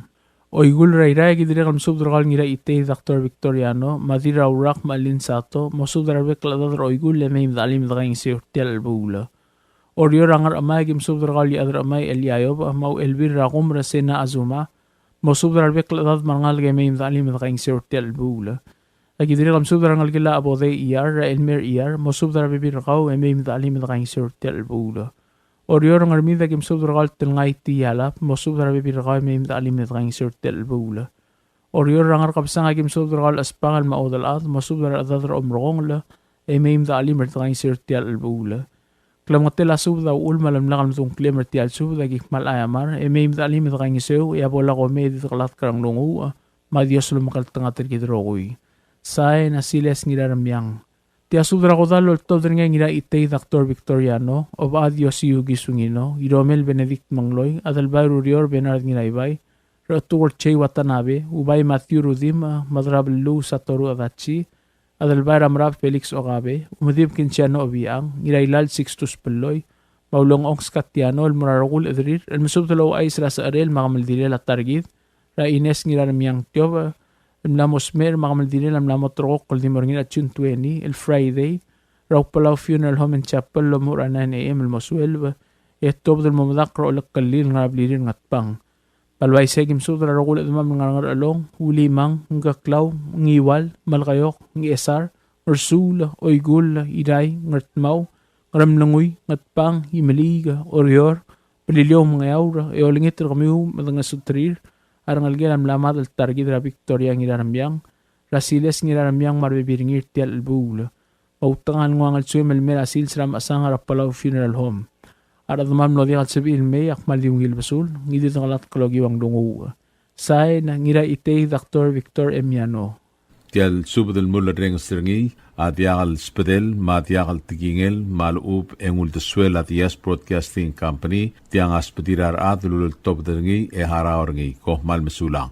Oikull er a Irrai, aki dirrek el mesubed er kau el Ngiraitei Doctor Victoriano, me a Dirraurak me a Lynn Sato, mosubed er a rebek el chedad er a Oikull e mei me de chelim e de kaingeseu er tia el chelebuul. Oreor er a Ngerchemai, aki mesubed er kau el Iechad er a Chemai Elia Iob, me a Uchelbil er a Kumer Sena Azuma, mosubed er a rebek el chedad me a rengalek e mei me de chelim e de kaingeseu er tia el chelebuul. Aki dirrek el mesubed er a rengelekel a Obodei Iyar, er a Elmer Iyar, mosubed er a rebebil er kau e mei me de chelim e de kaingeseu er tia el chelebuul. Oreor er a Ngermid, aki mesubed er kau el Telngai Tialap, mosubed er a rebebil er kau e mei me de chelim e de kaingeseu er tia el chelebuul. Oreor er a Ngerkebesang, aki mesubed er kau el Chesbangel me a Odelchad, mosubed er a rechedad er a Omrekongel e mei me de chelim e de kaingeseu er tia el chelebuul. Klemengetel a subed a uchul me a lemlak el medung a ngklem er tia el subed, aki kmal aiamar e mei me de chelim e de kaingeseu, e a bo lak omei e di dekelatk er a nglunguuch, me a Dios a lomekngeltengat er kid el rokui. Sain a Siles Ngiraremiang. Tia subed er a kodall el oltobed er ngii a Ngiraitei Doctor Victoriano, Obechad Yosiu Kisungino, Iromel Benedict Mengloi, Adelbai Rurior Bernard Ngiraibai, Rechetuker Jay Watanabe, Ubai Matthew Rudimch, Medrabeluu Satoru Adachi, Adelbai er a Merab Felix Okabe, Umedib Kinsiano Obichang, Ngirailal Sixtus Belloi, me a Ulengchong Skatiano, el mo er a rokui el chederir el mesubed el ouchais er a secherel me a kemeldilel a ta er kid er a Ines Ngiraremiang Tiobech, el mla mo smecher me a kemeldilel a mla mo ulterekokl el di mo er ngii er a June twenty, el Friday, er a Palau Funeral Home and Chapel el omuchel er a nine A M el mo twelve, e tuobed el mo medakl er a olekelir el ngar er a blirir er a Ngatpang. Me a le uaisei e aki mesubed er a rokui el chedemam el ngar er a Ngerchelong, Ulimang, Ngkeklau, Ngiwal, Melekeok, Ngchesar, Ngersuul, Oikull, Irrai, Ngardmau, Ngeremlengui, Ngatpang, Imeliik, Oreor, Beliliou me a Ngeaur, e olengit er kemiu me dengesuterir a rengelekel a mla mad el ta er kid er a Victoria Ngiraremiang, er a Siles Ngiraremiang me a rebebil er ngii er tia el chelebuul. Me a utengang el nguu a ngelsuem el mei er a sils er a mechesang er a Palau Funeral Home. A rechedemam el mlo diak el sebechir el mei a kmal di ungil besul, ngii di dekelatk el okiu a nglunguuch. Sain, Ngiraitei Doctor Victor M. Yano. Tia el subed el mulerrenges er ngii a diak el sbedel me a diak el tekingel me a lechub e ng uldesuel a Diaz Broadcasting Company, tiang a sbedir a rechad el uleltobed er ngii e harau er ngii. Kom kmal mesulang.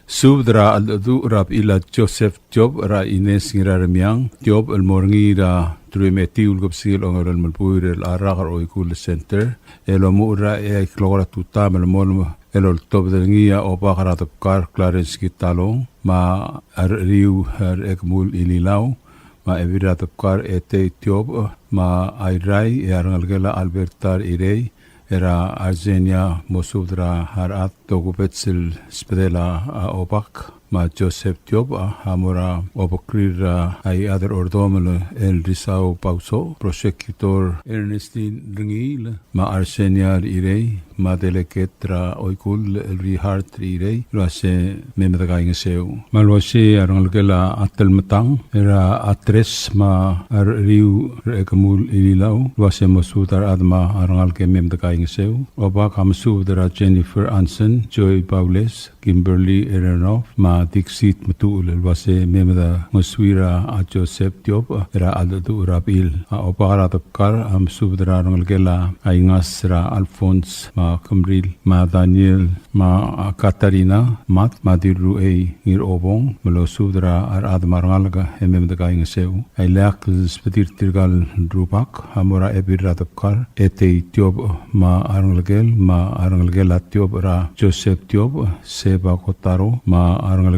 Subed er a cheldecheduch er a bechil a Joseph Tiobech er a Ines Ngiraremiang Tiobech el mo er ngii er a teruich me a etiu el kebesengil a ongeua el ongeim el buil er a rak er a Oikull Center, el omuchel er a eai el klok er a tutau me a lemolem el oltobed er ngii a Obak er a Debkar Clarence Kitalong, me a Recheriu er a Ekemul Ililau, me a Ebil er a Debkar Etei Tiobech, me a Irrai e a rengelekel a Alberta Irei, er a Arsenia, mosubed er a rechad. Tokubets el sbedel a Obak me a Joseph Tiobech a mo er a obekrir er a Iechad er a Ordomel el Risau Bausoch, Prosecutor Ernestine Rengiil, me a Arsenia Irei, me a Delegate er a Oikull el Rihart Irei, el uase mei me dekaingeseu. Me a le uaisei a rengelekel a Telmetang, er a Atres me a Recheriu er a Ekemul Ililau, el uase mosubed a rechad me a rengalek e mei me dekaingeseu. Obak a mesubed er a Jennifer Anson, Joy Baules, Kimberly Erenov, me a Dixit Metuchel, el uase mei me dengesuir a Joseph Tiobech er a cheldecheduch er a bechil. A Obak er a Debkar a mesubed er a rengelekel a Ingas er a Alphonse, me a Kemril, me a Daniel, me a Katarina Mat, me a Dirruchei Ngirobong, me losubed er a rechad me a rengalek e mei me dekaingeseu. A ileakl el sbedir tirka el rubak a mo er a Ebil er a Debkar Etei Tiobech me a rengelekel, me a rengelekel a Tiobech er a Joseph Tiobech, Seba Kotaro, me a rengelekel,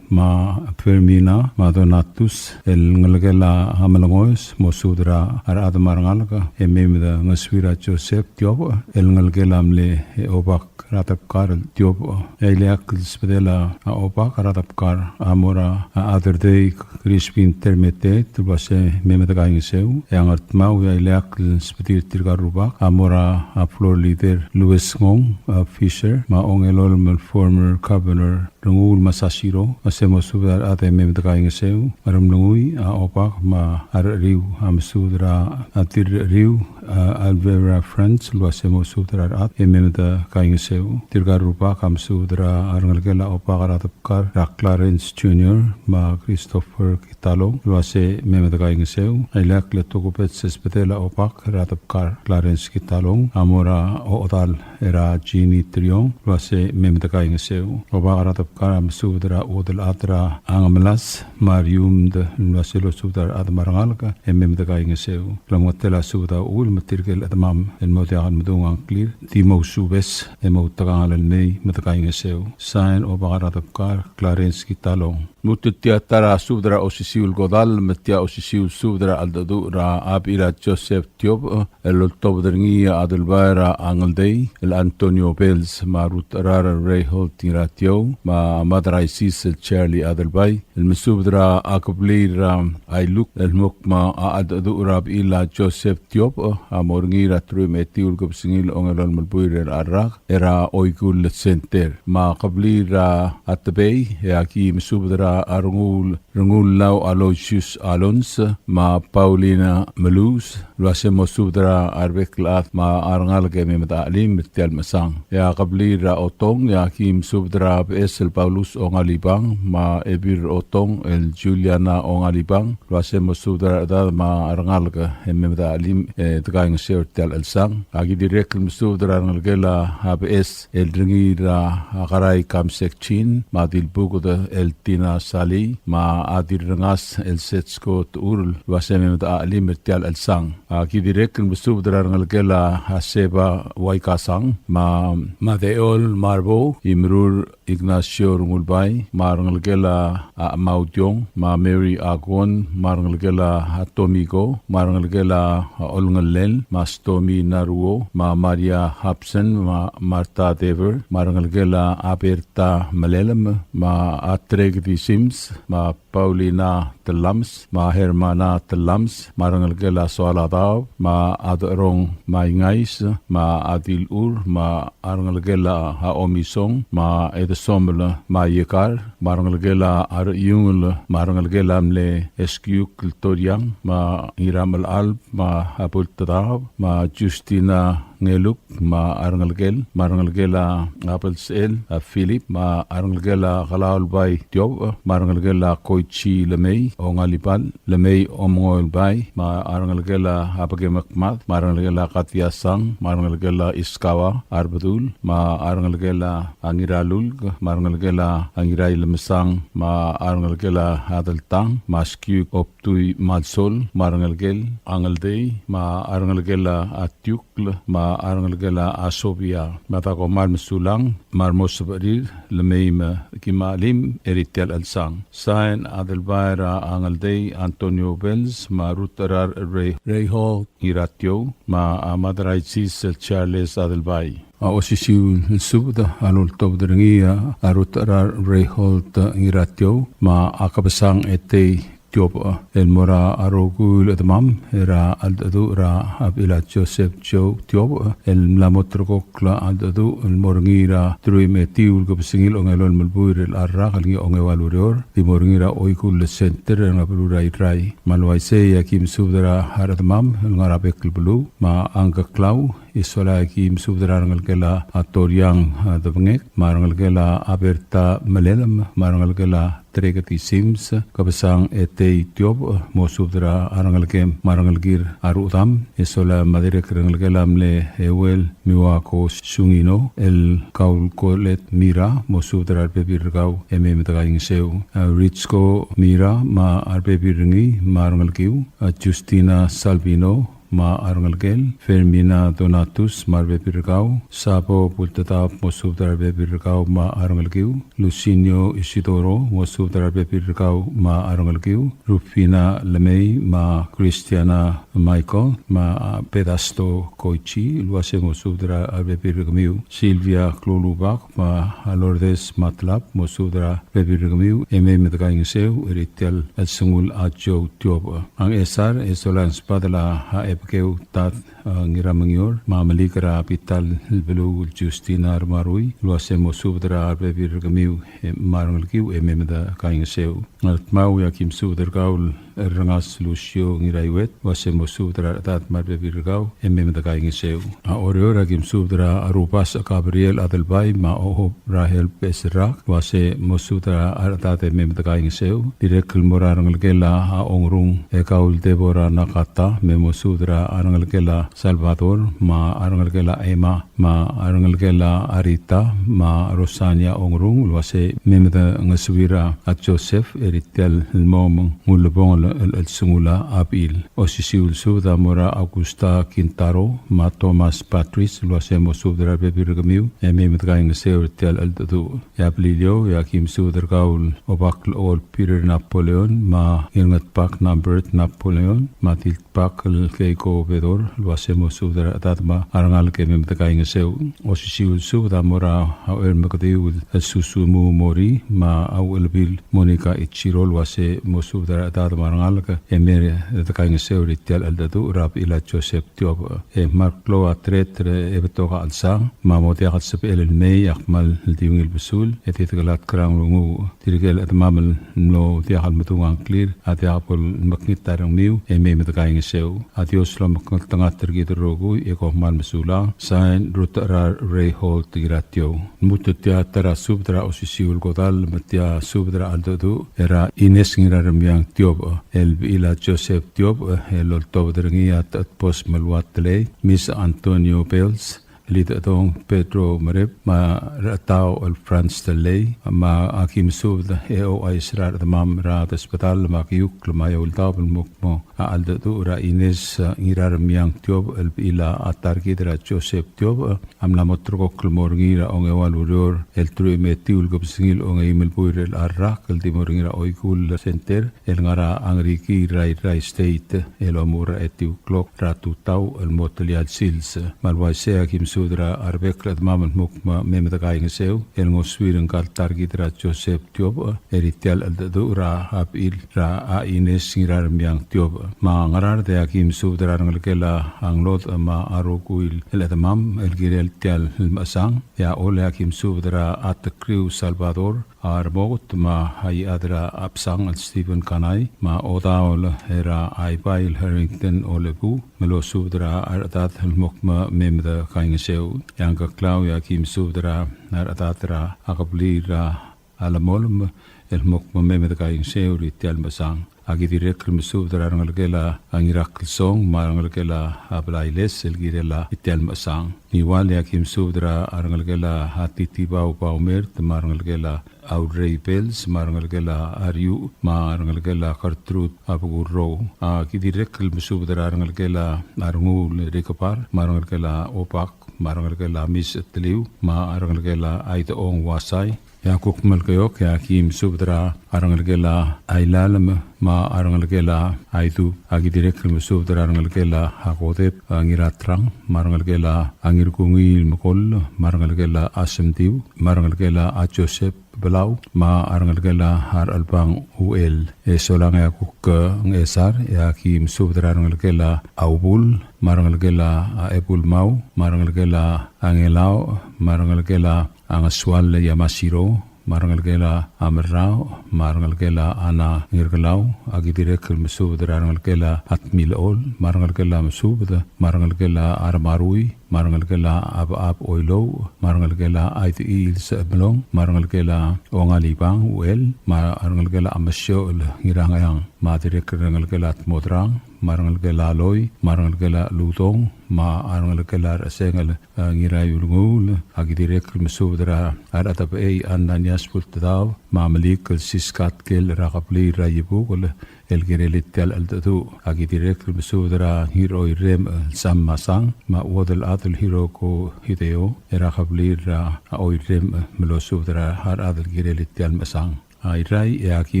me a Fermina, me a Donatus, el ngelekel a Melengoes, mosubed er a rechad me a rengalek e mei me dengesuir a Joseph Tiobech, el ngelekel a mle Obak er a Debkar el Tiobech. E a ileakl el subedel a Obak er a Debkar a mo er a Aderdei Crispin Termeteet el uase mei me dekaingeseu. E a Ngardmau, e a ileakl el subedir tirka el rubak a mo er a floor leader Louis Ngong, a, Fisher, me a ongelolem el former governor Rengul Masashiro, uase mo subed a rechad e mei me dekaingeseu. A Ngeremlengui, a Obak me a Recheriu a mesubed er a Dirrecheriu, a, Alvera Friends, el uase mo subed er a rechad e mei me dekaingeseu. Tirka el rubak a mesubed er a rengelekel a Obak er a Debkar er a Clarence Junior me a Christopher Kitalong el uase mei me dekaingeseu. A ileakl el tokubets el subedel a Obak er a Debkar Clarence Kitalong a mo er a ochedal er a Jeannie Triong el uase mei me dekaingeseu. Obak er a Debkar a mesubed er a chuodel chad er a Ngemelas me a Riumd el uase losubed er a rechad me a rengalek e mei me dekaingeseu. Klemengetel a subed a uchul me tirke el chedemam el mo diak el medung a ngklir, di mousubes e moutekangel el mei me dekaingeseu. Sain, Obak er a Debkar Clarence Kitalong. Lmuut el tia ta er a subed er a osisiu el kodall, me tia osisiu el subed er a cheldecheduch er a Abira Joseph Tiobech, el oltobed er ngii a Adelbai er a Ngeldei el Antonio Bells, me a Rutecherar el Reinhold Ngiratiou, me a Mad er a Isis el Charlie Adelbai, el mesubed er a kebliil er a Ailuk, el kmo a cheldecheduch er a bechil a Joseph Tiobech a mo er ngii er a teruich me a etiu el kebesengil a ongelolem el buil er a rak, er a Oikull Center. Me a kebliil er a Tebei, e aki mesubed er a Rengul, Rengullau Aloysius Alons, me a Paulina Melus, el uase mo subed er a rebek el chad me a rengalek e mei me dechelim er tia el mechesang. E a kebliil er a Otong, e aki mesubed er a Beches el Paulus Ongalibang, me a Ebil er a Otong el Juliana Ongalibang, el uase mo subed er a rechedad me a rengalek e mei me dechelim e dekaingeseu er tia el chelsang. Aki dirrek el mesubed er a rengelekel a Beches el Rengir a Kerai Kamsek Chin, me a Dilbuked el Tina Salii, me a Dirrengas el Setsko Techur, el uase mei me dechelim er tia el chelsang. Aki dirrek el mesubed er a rengelekel a Seba Waikasang, me a, me a Deol Marbou, Imrur Ignacio Rengulbai, me a rengelekel a Maudiong, me a Mary Aguon, me a rengelekel a Tomiko, me a rengelekel a Olngellel, me a Stomi Naruo, me a Maria Hobson, me a Martha Dever, me a rengelekel a Berta Melelem, me a Tregdi Sims, me a Paulina Telames, me a Hermana Telames, me a rengelekel a Soaladaob, me a Aderong Maingais, me a Dilur, me a rengelekel a Omisong, me a Edesomel, me a Iekar, me a rengelekel a Reiungel, me a rengelekel a mle Eskiuk el Toriang, me a Ngiramelchalb, me a Abultedab, me a Justina Ngeluk, me a rengelekel, me a rengelekel a Abelsel, a Philip, me a rengelekel a Kalaulbai Tiobech, me a rengelekel a Koichi Lemei, Ongalibal, Lemei Omengoelbai, me a rengelekel a Bekemekmad, me a rengelekel a Katiasang, me a rengelekel a Iskawa, Arbedul, me a rengelekel a Ngiralulk, me a rengelekel a Ngirailemesang, me a rengelekel a Adeltang, me a Skiuk Op Tui Malsol, me a rengelekel a Ngeldei, me a rengelekel a Tiukl, me a rengelekel a Sobia, me a dakomar mesulang, me a remo sebechir, le mei me ki mchelim er tia el chelsang. Sain, Adelbai er a Ngeldei, Antonio Bells, me a Rutecherar Rei, Reinhold Ngiratiou, me a Mad er a Isis el Charles Adelbai. A osisiu el subed a loltobed er ngii a Rutecherar Reinhold Ngiratiou, me a Kebesang Etei Tiobech, el mo er a rokui el chedemam er a cheldecheduch er a bechil a Joseph Joe Tiobech, el mla mo ulterekokl a cheldecheduch el mo er ngii er a teruich me a etiu el kebesengil a ongelolem el buil er a rak el ngii a ongeua el ureor, di mo er ngii er a Oikull Center er a beluu er a Irrai. Me a le uaisei e aki mesubed er a rechedemam el ngar er a bek el beluu, me a Ngkeklau, e sola e aki mesubed er a rengelekel a Toriang, a, Debengek, me a rengelekel a Berta Melelem, me a rengelekel a Treketi Sims, Kebesang Etei Tiobech, mo subed er a rengelekem me a rengelekir a rudam, e sola me a dirrek el rengelekel a mle Euel Miwako Sungino, el Kaulkolet Mira, mo subed er a rebebil er kau e mei me dekaingeseu. A, Ritsko Mira, me a rebebil er ngii, me a rengelekiu, a, Justina Salvino, me a rengelekel, Fermina Donatus me a rebebil er kau, Sabo Bultedaob, mosubed er a rebebil er kau me a rengelekiu, Lucinio Isidoro, mosubed er a rebebil er kau me a rengelekiu, Rufina Lemei me a Christiana Michael me a Pedasto Koichi, el uase mosubed er a rebebil er kemiu, Silvia Klulubak me a Lourdes Matlab, mosubed er a rebebil er kemiu, e mei me dekaingeseu er tia el sengul a Joe Tiob. A Ngchesar, e solang sbadel a Ebekeu Tad, a, Ngiramengior, me a Melik er a Bital el beluu el Justina Remarui, el uase mosubed er a rebebil er kemiu, e, me a rengelekiu, e mei me dekaingeseu. Ngardmau, e aki mesubed er kau el Rengas Lucio Ngiraiuet, el uase mosubed er a rechedad me a rebebil er kau, e mei me dekaingeseu. A Oreor, e aki mesubed er a Rubasech Gabriel Adelbai me a Ohob Rahel Beserrak, el uase mosubed er a rechedad e mei me dekaingeseu. Dirrek el mo er a rengelekel a Ongrung, e kau el Deborah Nakata, me mosubed er a rengelekel a Salvador, me a rengelekel a Emma, me a rengelekel a Rita, me a Rosania Ongrung, el uase mei me dengesuir a Joseph er tia el mo ulebongel el, el, el sengul a bechil. Osisiu el subed a mo er a Augusta Kintaro, me a Thomas Patris, el uase mosubed er a rebebil er kemiu, e mei me dekaingeseu er tia el cheldecheduch. E a Beliliou, e aki mesubed er kau el Obak el Ol Peter Napoleon, me a Ngirngetbak Nambert Napoleon, me a Dil Bak el Keiko Bedor, el uase mosubed er a rechedad me a rengalek e mei me dekaingeseu. Osisiu el subed a mo er a Uchermekediu el Susumu Mori, me a Uchelbil Monica Ichiro, el uase mosubed er a rechedad me a rengalek e mei me dekaingeseu er tia el cheldecheduch er a bechil a Joseph Tiob. E Mark Loa Tret, e betok a chelsang, me a mo diak el sebechel el mei a kmal di ungil besul, e di dekelatk er a nglunguuch. Tirke el chedemam el mlo diak el medung a ngklir a diak bo lemekngit a rengmiu, e mei me dekaingeseu. A Dios lomekngeltengat er kid el rokui, e kom kmal mesulang. Sain, Rutecherar Reinhold Ngiratiou. Lmuut tia ta er a subed er a osisiu el kodall, me tia subed er a cheldecheduch er a Ines Ngiraremiang Tiob, el bechil a Joseph Tiob, el oltobed er ngii a Techedbos Meluat Telei, Miss Antonio Bells, Lidechedong Pedro Merep, me a Rechetau el Franz Telei, me aki mesubed e ouchais er a rechedemam er a desbedall me a kiukl me a eou el daob el mo kmo a cheldecheduch er a Ines, a, Ngiraremiang Tiob, el bechil a ta er kid er a Joseph Tiob, a mla mo ulterekokl el mo er ngii er a ongeua el ureor el teruich me a etiu el kebesengil ongeim el buil er chelecha el rak, el di mo er ngii er a Oikull Center, el ngar er a Ngerikiil er a Irrai State, el omuchel er a etiu el klok er a tutau el mo telia el sils. Me a le uaisei e aki mesubed er a rebek el chedemam el mo kmo mei me dekaingeseu el ngosuir ngka el ta er kid er a Joseph Tiob er tia el cheldecheduch er a bechil er a Ines Ngiraremiang Tiob. Me a Ngaraard e aki mesubed er a rengelekel a Ngelodech me a rokui el chedemam el kirel tia el mechesang. E a Ollei e aki mesubed er a Tekriu Salvador, a Remoket me a Iechad er a Bsang el Stephen Kanai, me a Odaol er a Aibai el Harrington Olebuu, me losubed er a rechedad el mo kmo mei me dekaingeseu. E a Ngkeklau e aki mesubed er a rechedad er a kebliil er a Lemolem el mo kmo mei me dekaingeseu er tia el mechesang. Aki dirrek el mesubed er a rengelekel a Ngirakelsong, me a rengelekel a Blailes el kirel tia el mechesang. Ngiwal e aki mesubed er a rengelekel a Titibau Baumert, me a rengelekel a Aurrei Bells, me a rengelekel a Riu, me a rengelekel a Gertrude Bekurrou. Aki dirrek el mesubed er a rengelekel a Renguul Rikebar, me a rengelekel a Obak, me a rengelekel a Mis Teliu, me a rengelekel a Aidechong Uasai. E a kuk Melekeok e aki mesubed er a rengelekel a Ailalem, me a rengelekel a Aidub. Aki dirrek el mesubed er a rengelekel a Kodep, a Ngiratrang, me a rengelekel a Ngirkungiil Mekoll, me a rengelekel a Semtiu, me a rengelekel a Joseph Belau, me a rengelekel a Rechelbang Uchel. E solang e a kuk Ngchesar e aki mesubed er a rengelekel a Ubul, me a rengelekel a Ebulmau, me a rengelekel a Ngelau, me a rengelekel a Ngesual Yamasiro, me a rengelekel a Merrau, me a rengelekel a Ana Ngirkelau. Aki dirrek el mesubed er a rengelekel a Tmilechol, me a rengelekel a Mesubed, me a rengelekel a Remarui, me a rengelekel a Abab Oilouch, me a rengelekel a Aidechil Sechemelong, me a rengelekel a Ongalibang Uchel, me a rengelekel a Mesiochel Ngirangeang, me a dirrek el rengelekel a Tmodrang, me a rengelekel a Loi, me a rengelekel a Ludong, me a rengelekel a Rechesengel, e, Ngiraiulnguul. Aki dirrek el mesubed er a Rechedebechei Ananias Bultedaob, me a Melik el Siskatkel er a kebliil er a Iebukel, el kirel tia el cheldecheduch. Aki dirrek el mesubed er a Ngiroirem el Sam Masang, me a Uodelchad el Hiroko Hideo, er a kebliil er a Oirem, me losubed er a rechad el kirel tia el mechesang. A Irrai, e aki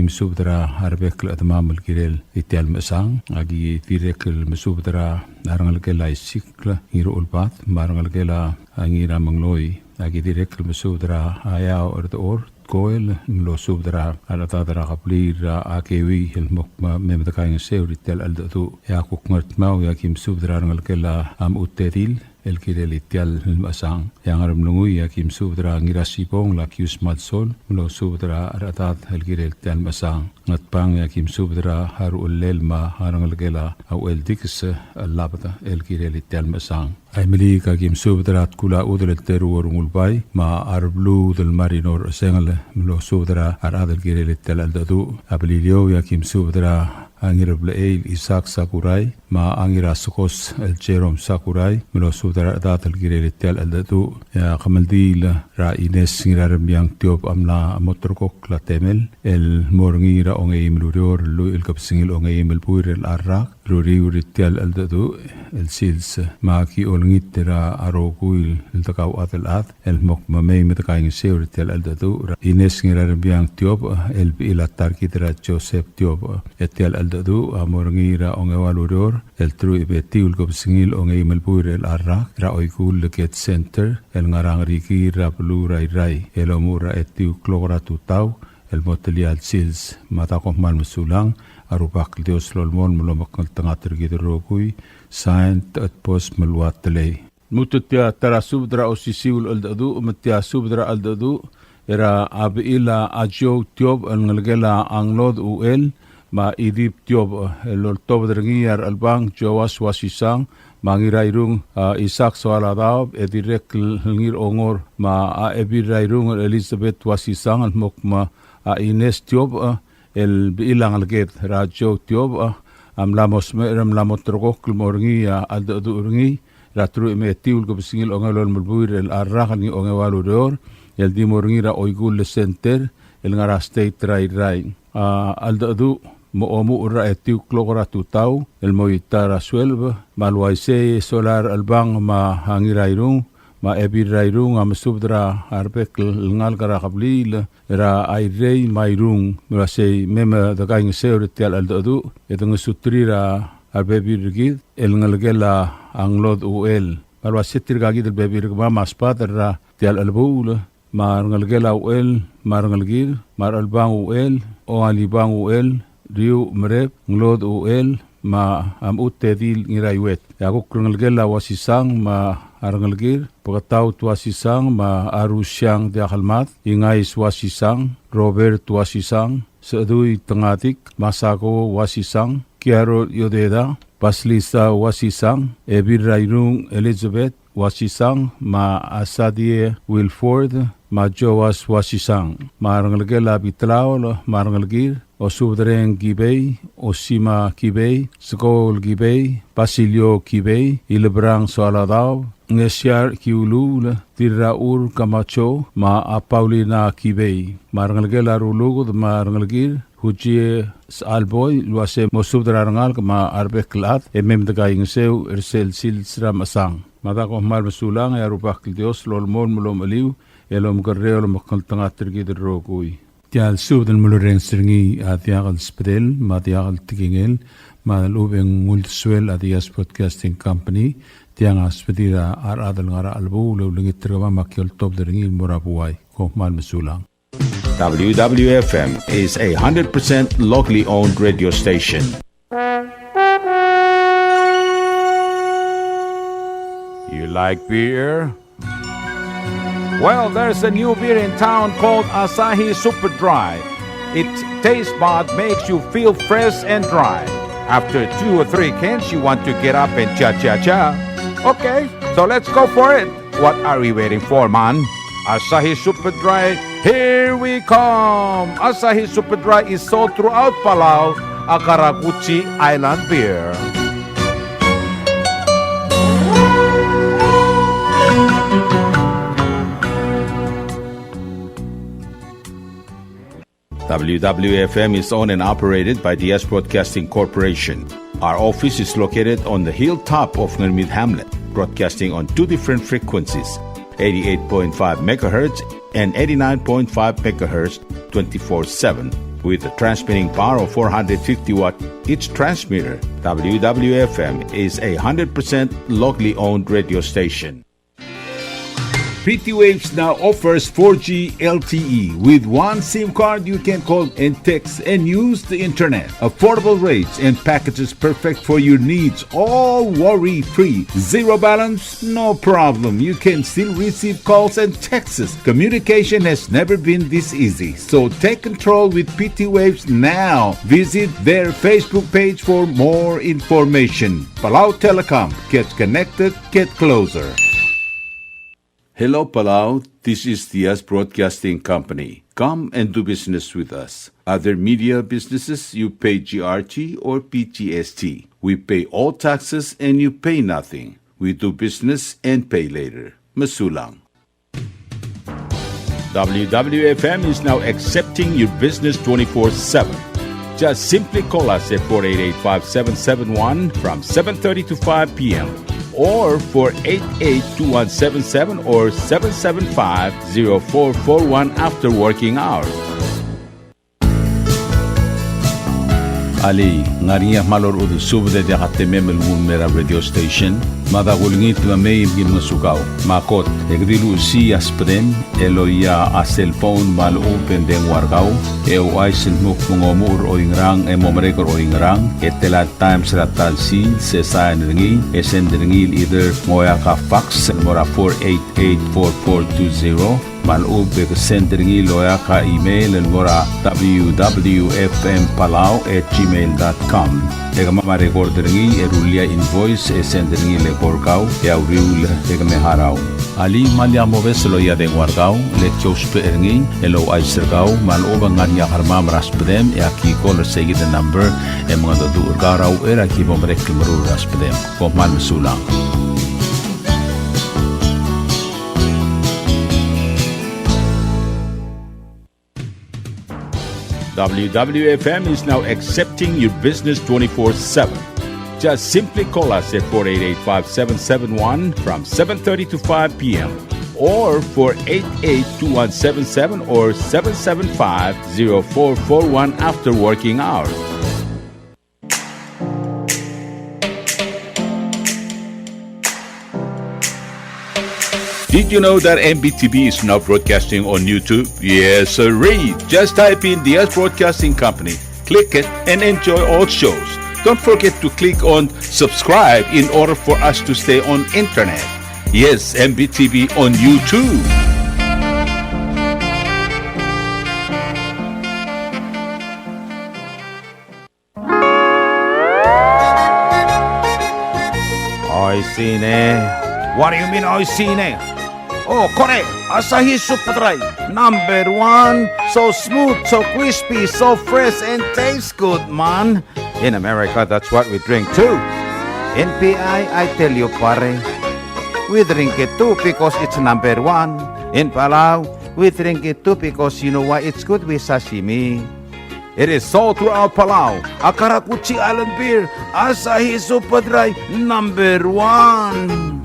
mesubed er a rebek el chedemam el kirel tia el mechesang. Aki dirrek el mesubed er a rengelekel a Isikl Ngiruchelbad, me a rengelekel a Ngiramengloi. Aki dirrek el mesubed er a Eau Erdechor Koel, me losubed er a rechedad er a kebliil er a Keui el mo kmo mei me dekaingeseu er tia el cheldecheduch. E a kuk Ngardmau, e aki mesubed er a rengelekel a Mechutedil el kirel tia el mechesang. E a Ngeremlengui, e aki mesubed er a Ngirasibong el Akius Malsol, me losubed er a rechedad el kirel tia el mechesang. Ngatpang, e aki mesubed er a Ruchellel me a rengelekel a Ucheldikes el Labed el kirel tia el mechesang. Aimeliik, e aki mesubed er a Tkulachudel el Teruo Rengulbai, me a Rebluud el Marinor Esengel, me losubed er a rechad el kirel tia el cheldecheduch. A Beliliou, e aki mesubed er a Ngirblechei el Isaac Sakurai, me a Ngirasekos el Jerome Sakurai, me losubed er a rechad el kirel tia el cheldecheduch. E a kemeldiil er a Ines Ngiraremiang Tiobech a mla mo ulterekokl a temel el mo er ngii er a ongeim el ureor el lluich el kebesengil ongeim el buil er a rak, el uriul er tia el cheldecheduch el sils. Me aki olengit er a rokui el dekauchad el chad el mo kmo mei me dekaingeseu er tia el cheldecheduch er a Ines Ngiraremiang Tiobech el bechil a ta er kid er a Joseph Tiobech. E tia el cheldecheduch a mo er ngii er a ongeua el ureor el teruich me a etiu el kebesengil ongeim el buil er a rak er a Oikull Ked Center el ngar er a Ngerikiil er a beluu er a Irrai el omuchel er a etiu el klok er a tutau el mo telia el sils. Me a da kom kmal mesulang, a Rubak el Dios lolemolem el omekngeltengat er kid el rokui. Sain, Techedbos Meluat Telei. Lmuut tia ta er a subed er a osisiu el cheldecheduch, me tia subed er a cheldecheduch er a bechil a Joe Tiobech el ngelekel a Nglod Uchel, me a Idip Tiobech, el oltobed er ngii a Rechelbang Joas Uasisang, me a Ngirairung, a, Isaac Soaladaob, e dirrek el Ngirongor, me a Ebil er a Irung el Elizabeth Uasisang, el mo kmo a Ines Tiobech, el bechil a ngeleked er a Joe Tiobech, a mla mo smecher, a mla mo ulterekokl el mo er ngii a cheldecheduch er ngii er a teruich me a etiu el kebesengil ongelolem el buil er a rak el ngii a ongeua el ureor, el di mo er ngii er a Oikull Center el ngar er a state er a Irrai. A cheldecheduch mo omuchel er a etiu el klok er a tutau el mo ta er a sueleb, me a le uaisei e sola er a Rechelbang me a Ngirairung me a Ebil er a Irung a mesubed er a rebek el ngalek er a kebliil er a Irrai me a Irung, me a sei mei me dekaingeseu er tia el cheldecheduch e dengesuterir a rebebil er kid el ngelekel a Nglod Uchel. Me a le uaisei tirka kid el bebil er kemam a sbadel er tia el chelebuul, me a rengelekel a Uchel, me a rengelekir, me a Rechelbang Uchel, Oalibang Uchel, Riu Mereb, Nglod Uchel, me a Mechutedil Ngiraiuet. E a kuk rengelekel a Uasisang me a rengelekir, Beketaut Uasisang me a Rusiang Diakelmad, Ingais Uasisang, Robert Uasisang, Sedui Tengadik, Masako Uasisang, Kiaro Yodeda, Basilisa Uasisang, Ebil er a Irung Elizabeth Uasisang, me a Sadie Wilford, me a Joas Uasisang, me a rengelekel a Bitlaol, me a rengelekir, Osubedreng Kibei, Osima Kibei, Sekool Kibei, Basilio Kibei, Ilebrang Soaladaob, Ngesiar Kiuluul, Tirraur Camacho, me a Paulina Kibei, me a rengelekel a Ruluked, me a rengelekir, Hujie Salboi, el uase mosubed er a rengalek me a rebek el chad, e mei me dekaingeseu er sel sils er a mechesang. Me a da kom kmal mesulang, e a Rubak el Dios lolemolem el omecheliu, el omekerreu el omekngeltengat er kid el rokui. Tia el subed el mulerrenges er ngii a diak el sbedel me a diak el tekingel, me a lechub e ng uldesuel a Diaz Broadcasting Company. Tiang a sbedir a rechad el ngar er a chelebuul e ulengit er kemam me aki oltobed er ngii el mo er a buai. Kom kmal mesulang. W W F M is a hundred percent locally owned radio station. You like beer? Well, there's a new beer in town called Asahi Super Dry. Its taste bud makes you feel fresh and dry. After two or three cans, you want to get up and cha-cha-cha. Okay, so let's go for it. What are we waiting for, man? Asahi Super Dry, here we come! Asahi Super Dry is sold throughout Palau, a karakuchi island beer. W W F M is owned and operated by Diaz Broadcasting Corporation. Our office is located on the hilltop of Ngermid Hamlet, broadcasting on two different frequencies, eighty-eight point five megahertz and eighty-nine point five megahertz, twenty-four seven, with a transmitting power of four hundred fifty watt each transmitter. W W F M is a hundred percent locally owned radio station. P T Waves now offers four G L T E. With one SIM card, you can call and text and use the internet. Affordable rates and packages perfect for your needs, all worry-free. Zero balance? No problem. You can still receive calls and texts. Communication has never been this easy. So take control with P T Waves now. Visit their Facebook page for more information. Palau Telecom. Get connected. Get closer. Hello, Palau. This is Diaz Broadcasting Company. Come and do business with us. Other media businesses, you pay G R T or P G S T. We pay all taxes and you pay nothing. We do business and pay later. Mesulang. W W F M is now accepting your business twenty-four seven. Just simply call us at four eight eight, five seven seven one from seven thirty to five p.m. or four eight eight, two one seven seven or seven seven five, zero four four one after working hours. Alii, ng ngar er ngii a kmal orechudel subed e diak a temem el nguu el mei er a radio station? Me a da kulengit me mei me ki ngosukau. Me a kot, e ke di luchesii a subedem el oia a cellphone me a lechub e ng dengua er kau, e ouchais el dmu kmo ng omuchel er oingerang e mo merek er oingerang, e tela el times er a ta el sils, e sain er ngii, e send er ngii el either ng oeak a fax el mo er a four eight eight four four two zero, me a lechub e ke send er ngii el oeak a email el mo er a W W F M Palau at gmail dot com. E kemam a record er ngii e rullii a invoice e send er ngii el eko er kau e a uriul e ke me harau. Alii, me lak mobes el oia dengua er kau, le ki ousbech er ngii el ouchais er kau me a lechub e ng ngar er ngii a kermam er a subedem e aki call er seikid el number e mengedecheduch er kau er a uchei er a ki bo merek el meruul er a subedem. Kom kmal mesulang. W W F M is now accepting your business twenty-four seven. Just simply call us at four eight eight, five seven seven one from seven thirty to five p.m. or four eight eight, two one seven seven or seven seven five, zero four four one after working hours. Did you know that M B T V is now broadcasting on YouTube? Yes, sirree. Just type in Diaz Broadcasting Company, click it, and enjoy all shows. Don't forget to click on subscribe in order for us to stay on internet. Yes, M B T V on YouTube. Oishii ne. What do you mean, oishii ne? Oh, kore, Asahi Super Dry, number one. So smooth, so crispy, so fresh, and tastes good, man. In America, that's what we drink too. In P I, I tell you, pare, we drink it too because it's number one. In Palau, we drink it too because you know why? It's good with sashimi. It is sold throughout Palau. A karakuchi island beer, Asahi Super Dry, number one.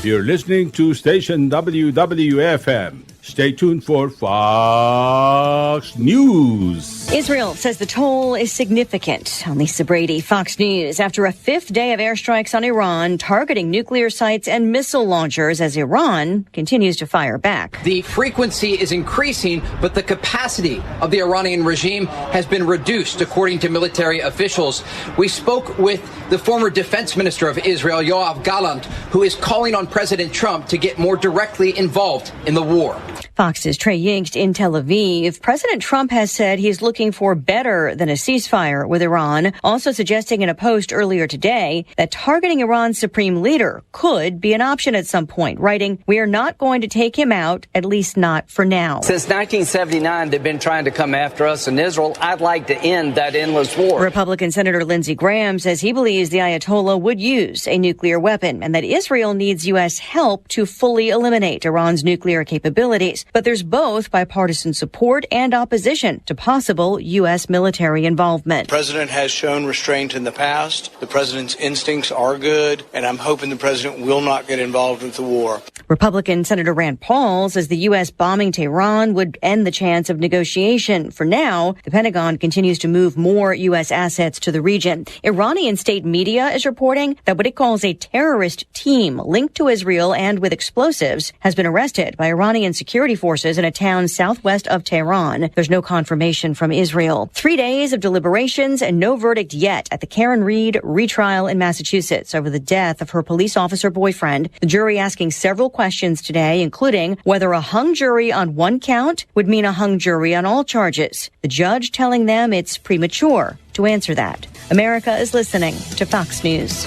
You're listening to station W W F M. Stay tuned for Fox News. Israel says the toll is significant. I'm Lisa Brady, Fox News. After a fifth day of airstrikes on Iran, targeting nuclear sites and missile launchers as Iran continues to fire back. The frequency is increasing, but the capacity of the Iranian regime has been reduced, according to military officials. We spoke with the former defense minister of Israel, Yoav Gallant, who is calling on President Trump to get more directly involved in the war. Fox's Trey Yingst in Tel Aviv. President Trump has said he's looking for better than a ceasefire with Iran, also suggesting in a post earlier today that targeting Iran's supreme leader could be an option at some point, writing, "We are not going to take him out, at least not for now." Since nineteen seventy-nine, they've been trying to come after us in Israel. I'd like to end that endless war. Republican Senator Lindsey Graham says he believes the Ayatollah would use a nuclear weapon and that Israel needs U S help to fully eliminate Iran's nuclear capabilities. But there's both bipartisan support and opposition to possible U S military involvement. The president has shown restraint in the past. The president's instincts are good, and I'm hoping the president will not get involved with the war. Republican Senator Rand Paul says the U S bombing Tehran would end the chance of negotiation. For now, the Pentagon continues to move more U S assets to the region. Iranian state media is reporting that what it calls a terrorist team linked to Israel and with explosives has been arrested by Iranian security forces in a town southwest of Tehran. There's no confirmation from Israel. Three days of deliberations and no verdict yet at the Karen Read retrial in Massachusetts over the death of her police officer boyfriend. The jury asking several questions today, including whether a hung jury on one count would mean a hung jury on all charges. The judge telling them it's premature to answer that. America is listening to Fox News.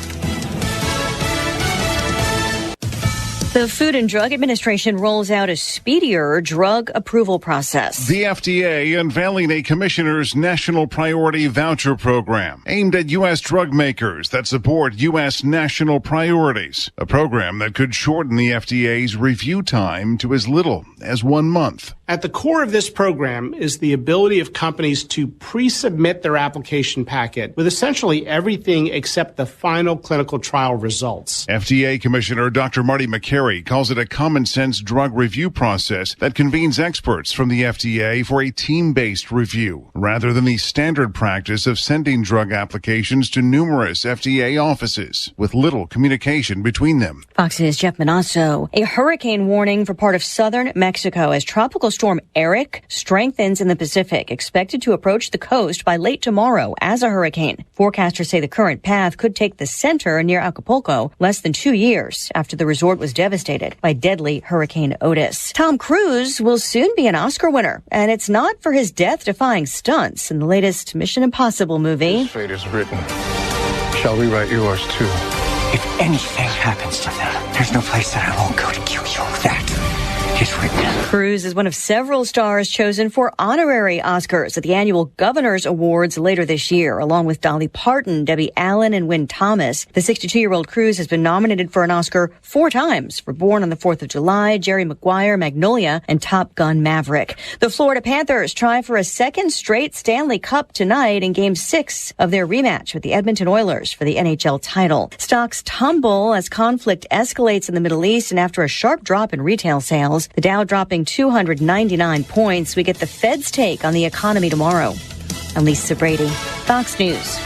The Food and Drug Administration rolls out a speedier drug approval process. The F D A unveiling a Commissioner's National Priority Voucher Program aimed at U S drug makers that support U S national priorities. A program that could shorten the F D A's review time to as little as one month. At the core of this program is the ability of companies to pre-submit their application packet with essentially everything except the final clinical trial results. F D A Commissioner Doctor Marty Makary calls it a common-sense drug review process that convenes experts from the F D A for a team-based review, rather than the standard practice of sending drug applications to numerous F D A offices with little communication between them. Fox's Jeff Monosso. A hurricane warning for part of southern Mexico as Tropical Storm Eric strengthens in the Pacific, expected to approach the coast by late tomorrow as a hurricane. Forecasters say the current path could take the center near Acapulco less than two years after the resort was devastated by deadly Hurricane Otis. Tom Cruise will soon be an Oscar winner, and it's not for his death-defying stunts in the latest Mission Impossible movie. His fate is written. Shall we write yours too? If anything happens to them, there's no place that I won't go to kill you. That is written. Cruise is one of several stars chosen for honorary Oscars at the annual Governor's Awards later this year, along with Dolly Parton, Debbie Allen, and Wynn Thomas. The sixty-two-year-old Cruise has been nominated for an Oscar four times for Born on the Fourth of July, Jerry Maguire, Magnolia, and Top Gun: Maverick. The Florida Panthers try for a second straight Stanley Cup tonight in Game six of their rematch with the Edmonton Oilers for the N H L title. Stocks tumble as conflict escalates in the Middle East and after a sharp drop in retail sales, the Dow dropping two hundred ninety-nine points. We get the Fed's take on the economy tomorrow. I'm Lisa Brady, Fox News.